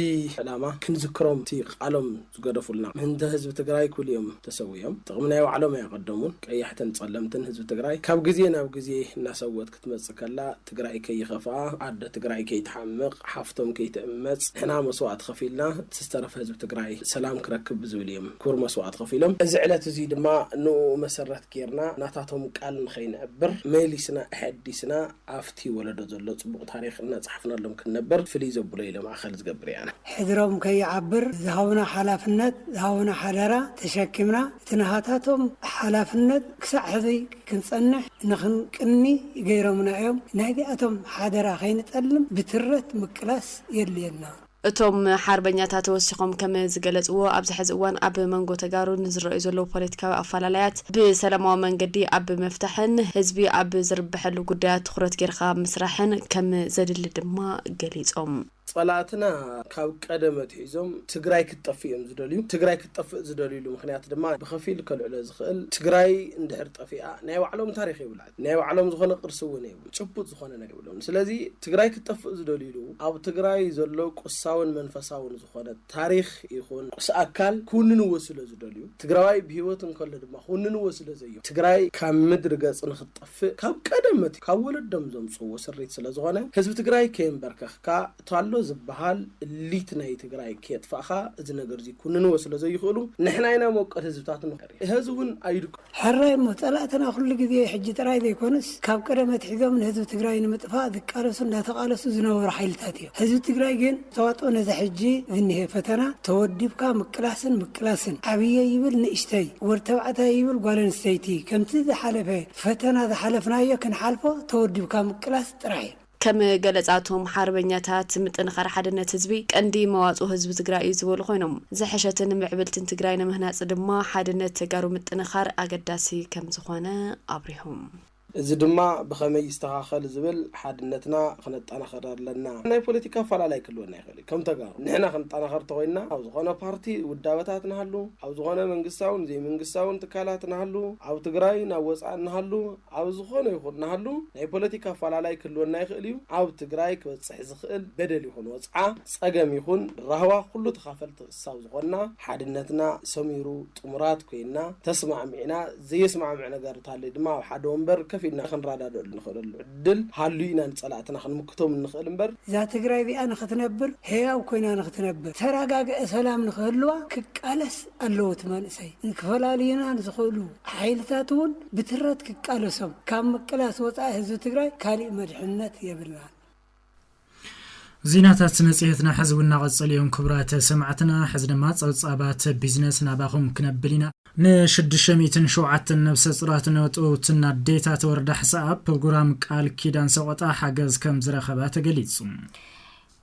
ዕላማ ክንዝክሮም፣ እቲ ቃሎም ዝገደፉልና፣ ምእንተ ህዝቢ ትግራይ ክብሉ እዮም ተሰዊኦም። ጥቕሚ ናይ ባዕሎም ኣየቐደሙን። ቀያሕትን ጸለምትን ህዝቢ ትግራይ ካብ ግዜ ናብ ግዜ እናሰወት ክትመጽእ ከላ፣ ትግራይ ከይኸፍኣ፣ ኣደ ትግራይ ከይትሓምቕ፣ ሓፍቶም ከይትእመጽ፣ ንሕና መስዋእቲ ከፊልና፣ እቲ ዝተረፈ ህዝቢ ትግራይ ሰላም ክረክብ ብዝብል እዮም ክቡር መስዋእቲ ከፊሎም። እዚ ዕለት እዚ ድማ ንኡ መሰረት ጌርና፣ ናታቶም ቃል ንኸይነዕብር፣ መሊስና ኣሐዲስና፣ ኣብቲ ወለዶ ዘሎ ጽቡቕ ታሪኽ እናጸሓፍናሎም ክንነብር ፍልይ ዘብሎ ኢለ ማእከል ዝገብር እየ ኣነ። ሕድሮም ከይዓብር ዝሃቡና ሓላፍነት፣ ዝሃቡና ሓደራ ተሸኪምና፣ እቲ ናሃታቶም ሓላፍነት ክሳዕ ሕዚ ክንጸንሕ ንኽንቅኒ ገይሮምና እዮም። ናይዚኣቶም ሓደራ ከይንጠልም ብትረት ምቅላስ የድልየና። እቶም ሓርበኛታት ወሲኾም ከም ዝገለጽዎ፣ ኣብዚ ሕዚ እዋን ኣብ መንጎ ተጋሩ ንዝረኣዩ ዘለዉ ፖለቲካዊ ኣፈላላያት ብሰላማዊ መንገዲ ኣብ ምፍታሕን ህዝቢ ኣብ ዝርብሐሉ ጉዳያት ትኹረት ጌርካ ምስራሕን ከም ዘድሊ ድማ ገሊጾም። ጸላእትና ካብ ቀደም ኣትሒዞም ትግራይ ክትጠፍእ እዮም ዝደልዩ። ትግራይ ክትጠፍእ ዝደልዩሉ ምኽንያት ድማ ብኸፊል ከልዕሎ ዝኽእል፣ ትግራይ እንድሕር ጠፊኣ ናይ ባዕሎም ታሪኽ የብላን፣ ናይ ባዕሎም ዝኾነ ቅርሲ እውን የብሉ፣ ጭቡጥ ዝኾነ ነገር የብሎም። ስለዚ ትግራይ ክትጠፍእ ዝደልዩሉ ኣብ ትግራይ ዘሎ ቁሳውን መንፈሳውን ዝኾነ ታሪኽ ይኹን ቁስ ኣካል ክውንንዎ ስለ ዝደልዩ፣ ትግራዋይ ብህይወት እንከሎ ድማ ክውንንዎ ስለ ዘዩ፣ ትግራይ ካብ ምድሪ ገጽ ንኽትጠፍእ ካብ ቀደም ኣትዩ ካብ ወለዶም ዘምጽዎ ስሪት ስለ ዝኾነ፣ ህዝቢ ትግራይ ከየንበርከኽካ፣ እታ ኣሎ ዝበሃል እሊት ናይ ትግራይ ከየጥፋእኻ እዚ ነገር እዚ ኩንንዎ ስለ ዘይኽእሉ ንሕና ኢና መወቀል ህዝብታት ንኸሪ ህዝቢ እውን ኣይድኩ ሕራይ እሞ ጸላእትና ኩሉ ግዜ ሕጂ ጥራይ ዘይኮኑስ ካብ ቀደም ኣትሒዞም ንህዝቢ ትግራይ ንምጥፋእ ዝቃለሱ እንዳተቃለሱ ዝነበሩ ሓይልታት እዮም። ህዝቢ ትግራይ ግን ተዋጥኦ ነዚ ሕጂ ዝኒሄ ፈተና ተወዲብካ ምቅላስን ምቅላስን ዓብየ ይብል ንእሽተይ ወድ ተባዕታይ ይብል ጓል ኣንስተይቲ ከምቲ ዝሓለፈ ፈተና ዝሓለፍናዮ ክንሓልፎ ተወዲብካ ምቅላስ ጥራይ እዩ። ከም ገለጻ እቶም ሓርበኛታት፣ ምጥንኻር ሓድነት ህዝቢ ቀንዲ መዋጽኦ ህዝቢ ትግራይ እዩ ዝበሉ ኮይኖም፣ ዝሐሸትን ምዕብልትን ትግራይ ንምህናጽ ድማ ሓድነት ተጋሩ ምጥንኻር ኣገዳሲ ከም ዝኾነ ኣብሪሆም። እዚ ድማ ብኸመይ ይስተኻኸል ዝብል ሓድነትና ክነጠናኸር ኣለና። ናይ ፖለቲካ ኣፈላላይ ክህልወና ይኽእል እዩ። ከም ተጋሩ ንሕና ክንጠናኸር ተኾይንና ኣብ ዝኾነ ፓርቲ ውዳበታት ንሃሉ፣ ኣብ ዝኾነ መንግስታውን ዘይመንግስታውን ትካላት ንሃሉ፣ ኣብ ትግራይ ናብ ወፃኢ ንሃሉ፣ ኣብ ዝኾነ ይኹን ንሃሉ ናይ ፖለቲካ ኣፈላላይ ክህልወና ይኽእል እዩ። ኣብ ትግራይ ክበፅሕ ዝኽእል በደል ይኹን ወፅዓ፣ ፀገም ይኹን ራህዋ ኩሉ ተኻፈልቲ ክሳብ ዝኾንና ሓድነትና ሰሚሩ ጥሙራት ኮይንና ተስማዕሚዕና ዘየስማዕምዕ ነገር እንተሃልዩ ድማ ኣብ ሓደ ወንበር ከፍ ኢልና ክንረዳደሉ ንኽእለሉ ዕድል ሃልዩ ኢና ንፀላእትና ክንምክቶም እንኽእል እምበር እዛ ትግራይ እዚኣ ንኽትነብር ህያው ኮይና ንኽትነብር ተረጋግአ ሰላም ንኽህልዋ ክቃለስ ኣለዎ እቲ መንእሰይ። ንክፈላልዩና ንዝኽእሉ ሓይልታት እውን ብትረት ክቃለሶም ካብ ምቅላስ ወፃኢ ህዝቢ ትግራይ ካሊእ መድሕነት የብልናን። ዜናታት መጽሔትና ሕዚ እውን እናቐጸሉ እዮም። ክቡራት ሰማዕትና፣ ሕዚ ድማ ጸብጻባት ቢዝነስ ናባኹም ክነብል ኢና። ንሽዱሽተ ሚእትን ሸውዓተን ነብሰ ጹራት ነጠውትን ኣዴታት ወረዳ ሕሳኣ ፕሮግራም ቃል ኪዳን ሰቆጣ ሓገዝ ከም ዝረኸባ ተገሊጹ።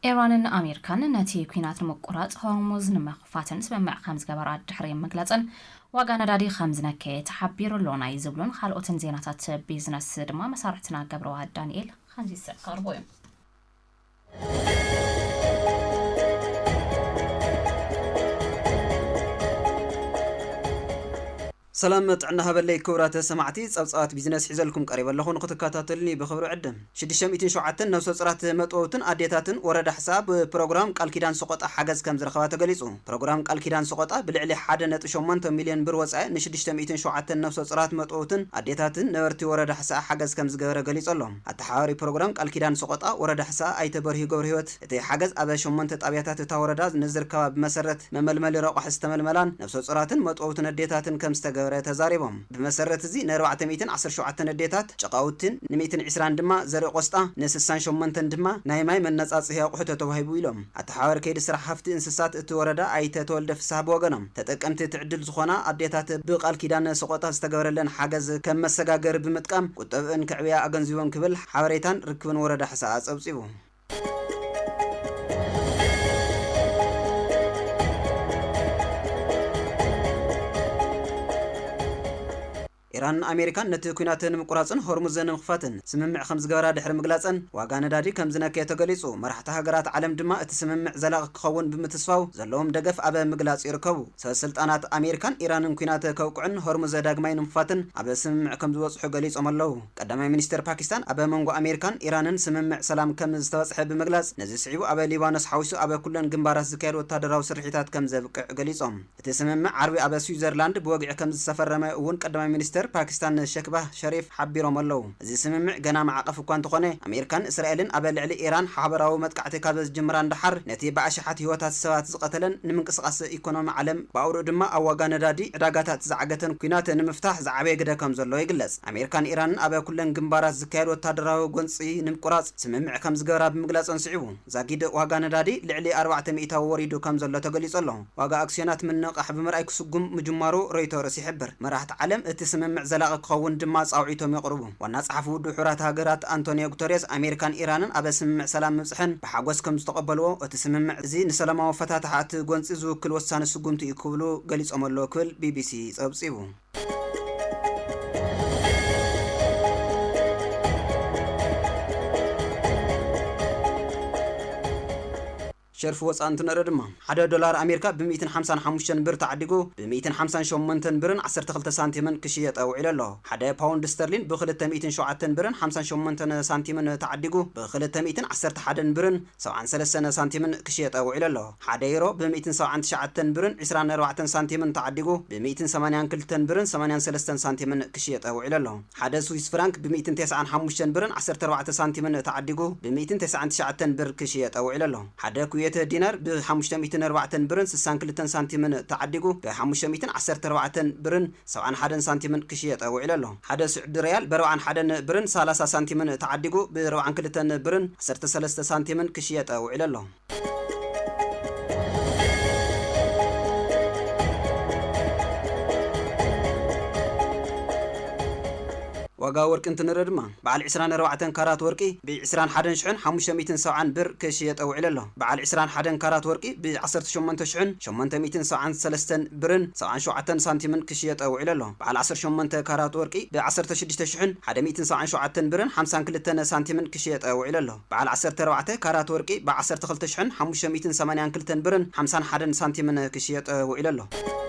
ኢራንን ኣሜሪካን ነቲ ኲናት ንምቁራጽ ሆርሙዝ ንምኽፋትን ስምምዕ ከም ዝገበራ ድሕሪ ምግላጽን ዋጋ ነዳዲ ከም ዝነከየ ተሓቢሩ ኣሎ። ናይ ዝብሉን ካልኦትን ዜናታት ቢዝነስ ድማ መሳርሕትና ገብረዋህድ ዳንኤል ከምዚ ዝስዕብ ከቕርቦ እዮም። ሰላም ጥዕና ሃበለይ ክቡራት ሰማዕቲ፣ ጸብጻባት ቢዝነስ ሒዘልኩም ቀሪበ ኣለኹ፣ ንክትከታተሉኒ ብኽብሪ ዕድም። ሽዱሽተ ሚእትን ሸውዓተን ነብሰ ጹራት መጥበውትን ኣዴታትን ወረዳ ሕሳ ብፕሮግራም ቃል ኪዳን ሰቆጣ ሓገዝ ከም ዝረኸባ ተገሊጹ። ፕሮግራም ቃል ኪዳን ሰቆጣ ብልዕሊ ሓደ ነጥቢ ሸሞንተ ሚልዮን ብር ወጻኢ ንሽዱሽተ ሚእትን ሸውዓተን ነብሰ ጹራት መጥበውትን ኣዴታትን ነበርቲ ወረዳ ሕሳ ሓገዝ ከም ዝገበረ ገሊጹ ኣሎ። ኣተሓባሪ ፕሮግራም ቃል ኪዳን ሰቆጣ ወረዳ ሕሳ ኣይተ በርሂ ገብረ ህይወት፣ እቲ ሓገዝ ኣብ ሸሞንተ ጣብያታት እታ ወረዳ ንዝርከባ ብመሰረት መመልመሊ ረቑሒ ዝተመልመላን ነብሰ ጹራትን መጥበውትን ኣዴታትን ከም ዝተገበረ ተዛሪቦም። ብመሰረት እዚ ንኣርባዕተ ሚእትን ዓሰርተ ሸውዓተን ኣዴታት ጨቃውትን፣ ንሚእትን ዕስራን ድማ ዘርኢ ቆስጣ፣ ንስሳን ሸሞንተን ድማ ናይ ማይ መነጻጽሂ ኣቑሑ ተተዋሂቡ ኢሎም። ኣተሓባሪ ከይዲ ስራሕ ሃፍቲ እንስሳት እቲ ወረዳ ኣይተ ተወልደ ፍስሃ ብወገኖም፣ ተጠቀምቲ እቲ ዕድል ዝኾና ኣዴታት ብቃል ኪዳን ሰቆጣ ዝተገበረለን ሓገዝ ከም መሰጋገሪ ብምጥቃም ቁጠብአን ከዕብያ ኣገንዚቦም ክብል ሓበሬታን ርክብን ወረዳ ሕሳኣ ጸብጺቡ። ኢራንን ኣሜሪካን ነቲ ኲናት ንምቁራጽን ሆርሙዝ ንምኽፋትን ስምምዕ ከም ዝገበራ ድሕሪ ምግላጸን፣ ዋጋ ነዳዲ ከም ዝነከየ ተገሊጹ። መራሕቲ ሃገራት ዓለም ድማ እቲ ስምምዕ ዘላቒ ክኸውን ብምትስፋው ዘለዎም ደገፍ ኣብ ምግላጽ ይርከቡ። ሰበስልጣናት ኣሜሪካን ኢራንን ኲናት ከብቅዑን ሆርሙዝ ዳግማይ ንምኽፋትን ኣብ ስምምዕ ከም ዝበጽሑ ገሊጾም ኣለዉ። ቀዳማይ ሚኒስተር ፓኪስታን ኣብ መንጎ ኣሜሪካን ኢራንን ስምምዕ ሰላም ከም ዝተበጽሐ ብምግላጽ፣ ነዚ ስዒቡ ኣብ ሊባኖስ ሓዊሱ ኣብ ኩለን ግንባራት ዝካየድ ወታደራዊ ስርሒታት ከም ዘብቅዕ ገሊጾም። እቲ ስምምዕ ዓርቢ ኣብ ስዊዘርላንድ ብወግዒ ከም ዝተፈረመ እውን ቀዳማይ ሚኒስተር ፓኪስታን ሸክባህ ሸሪፍ ሓቢሮም ኣለዉ። እዚ ስምምዕ ገና ማዕቐፍ እኳ እንተኾነ፣ ኣሜሪካን እስራኤልን ኣብ ልዕሊ ኢራን ሓበራዊ መጥቃዕቲ ካብ ዝጅምራ ንደሓር፣ ነቲ ብኣሽሓት ህይወታት ሰባት ዝቐተለን ንምንቅስቓስ ኢኮኖሚ ዓለም ብኣውርኡ ድማ ኣብ ዋጋ ነዳዲ ዕዳጋታት ዝዓገተን ኲናት ንምፍታሕ ዝዓበየ ግደ ከም ዘሎ ይግለጽ። ኣሜሪካን ኢራንን ኣብ ኩለን ግንባራት ዝካየድ ወታደራዊ ጎንጺ ንምቁራጽ ስምምዕ ከም ዝገበራ ብምግላጸን ስዒቡ፣ ዛጊድ ዋጋ ነዳዲ ልዕሊ ኣርባዕተ ሚእታዊ ወሪዱ ከም ዘሎ ተገሊጹ ኣሎ። ዋጋ ኣክስዮናት ምንቕቓሕ ብምርኣይ ክስጉም ምጅማሩ ሮይተርስ ይሕብር። መራሕቲ ዓለም እቲ ስምምዕ ዘላቒ ክኸውን ድማ ጻውዒቶም የቕርቡ። ዋና ጸሓፊ ውድብ ሕቡራት ሃገራት ኣንቶኒዮ ጉተሬዝ ኣሜሪካን ኢራንን ኣብ ስምምዕ ሰላም ምብጽሐን ብሓጎስ ከም ዝተቐበልዎ፣ እቲ ስምምዕ እዚ ንሰላማዊ ኣፈታትሓ እቲ ጎንጺ ዝውክል ወሳኒ ስጉምቲ እዩ ክብሉ ገሊጾም ኣለዉ ክብል ቢቢሲ ጸብጺቡ። ሸርፊ ወፃኢ እንትንርኢ ድማ ሓደ ዶላር ኣሜሪካ ብ ሚእትን ሓምሳን ሓሙሽተን ብር ተዓዲጉ ብ ሚእትን ሓምሳን ሸሞንተን ብርን ዓሰርተ ክልተ ሳንቲምን ክሽየጥ ውዒሉ ኣሎ። ሓደ ፓውንድ ስተርሊን ብ ክልተ ሚእትን ሸውዓተን ብርን ሓምሳን ሸሞንተን ሳንቲምን ተዓዲጉ ብ ክልተ ሚእትን ዓሰርተ ሓደን ብርን ሰብዓን ሰለስተን ሳንቲምን ክሽየጥ ውዒሉ ኣሎ። ሓደ ዩሮ ብ ሚእትን ሰብዓን ትሽዓተን ብርን ዕስራን ኣርባዕተን ሳንቲምን ተዓዲጉ ብ ሚእትን ሰማንያን ክልተን ብርን ሰማንያን ሰለስተን ሳንቲምን ክሽየጥ ውዒሉ ኣሎ። ሓደ ስዊስ ፍራንክ ብ ሚእትን ተስዓን ሓሙሽተን ብርን ዓሰርተ ኣርባዕተ ሳንቲምን ተዓዲጉ ብ ሚእትን ተስዓን ትሽዓተን ብር ክሽየጥ ውዒሉ ኣሎ። ሓደ ኩዌት ዲናር ብ ሓሙሽተ ሚእትን ኣርባዕተን ብርን ስሳን ክልተን ሳንቲምን ተዓዲጉ ብ ሓሙሽተ ሚእትን ዓሰርተ ኣርባዕተን ብርን ሰብዓን ሓደን ሳንቲምን ክሽየጥ ውዒሉ ኣሎ። ሓደ ስዑዲ ሪያል ብ ኣርባዓን ሓደን ብርን ሰላሳ ሳንቲምን ተዓዲጉ ብ ኣርባዓን ክልተን ብርን ዓሰርተ ሰለስተ ሳንቲምን ክሽየጥ ውዒሉ ኣሎ። ዋጋ ወርቂ እንትንርኢ ድማ በዓል ዕስራን ኣርባዕተን ካራት ወርቂ ብ ዕስራን ሓደን ሽሕን ሓሙሽተ ሚእትን ሰብዓን ብር ክሽየጥ ውዒሉ ኣሎ። በዓል ዕስራን ሓደን ካራት ወርቂ ብ ዓሰርተ ሸሞንተ ሽሕን ሸሞንተ ሚእትን ሰብዓን ሰለስተን ብርን ሰብዓን ሸውዓተን ሳንቲምን ክሽየጥ ውዒሉ ኣሎ። በዓል ዓሰርተ ሸሞንተ ካራት ወርቂ ብ ዓሰርተ ሽዱሽተ ሽሕን ሓደ ሚእትን ሰብዓን ሸውዓተን ብርን ሓምሳን ክልተን ሳንቲምን ክሽየጥ ውዒሉ ኣሎ። በዓል ዓሰርተ ኣርባዕተ ካራት ወርቂ ብ ዓሰርተ ክልተ ሽሕን ሓሙሽተ ሚእትን ሰማንያን ክልተን ብርን ሓምሳን ሓደን ሳንቲምን ክሽየጥ ውዒሉ ኣሎ።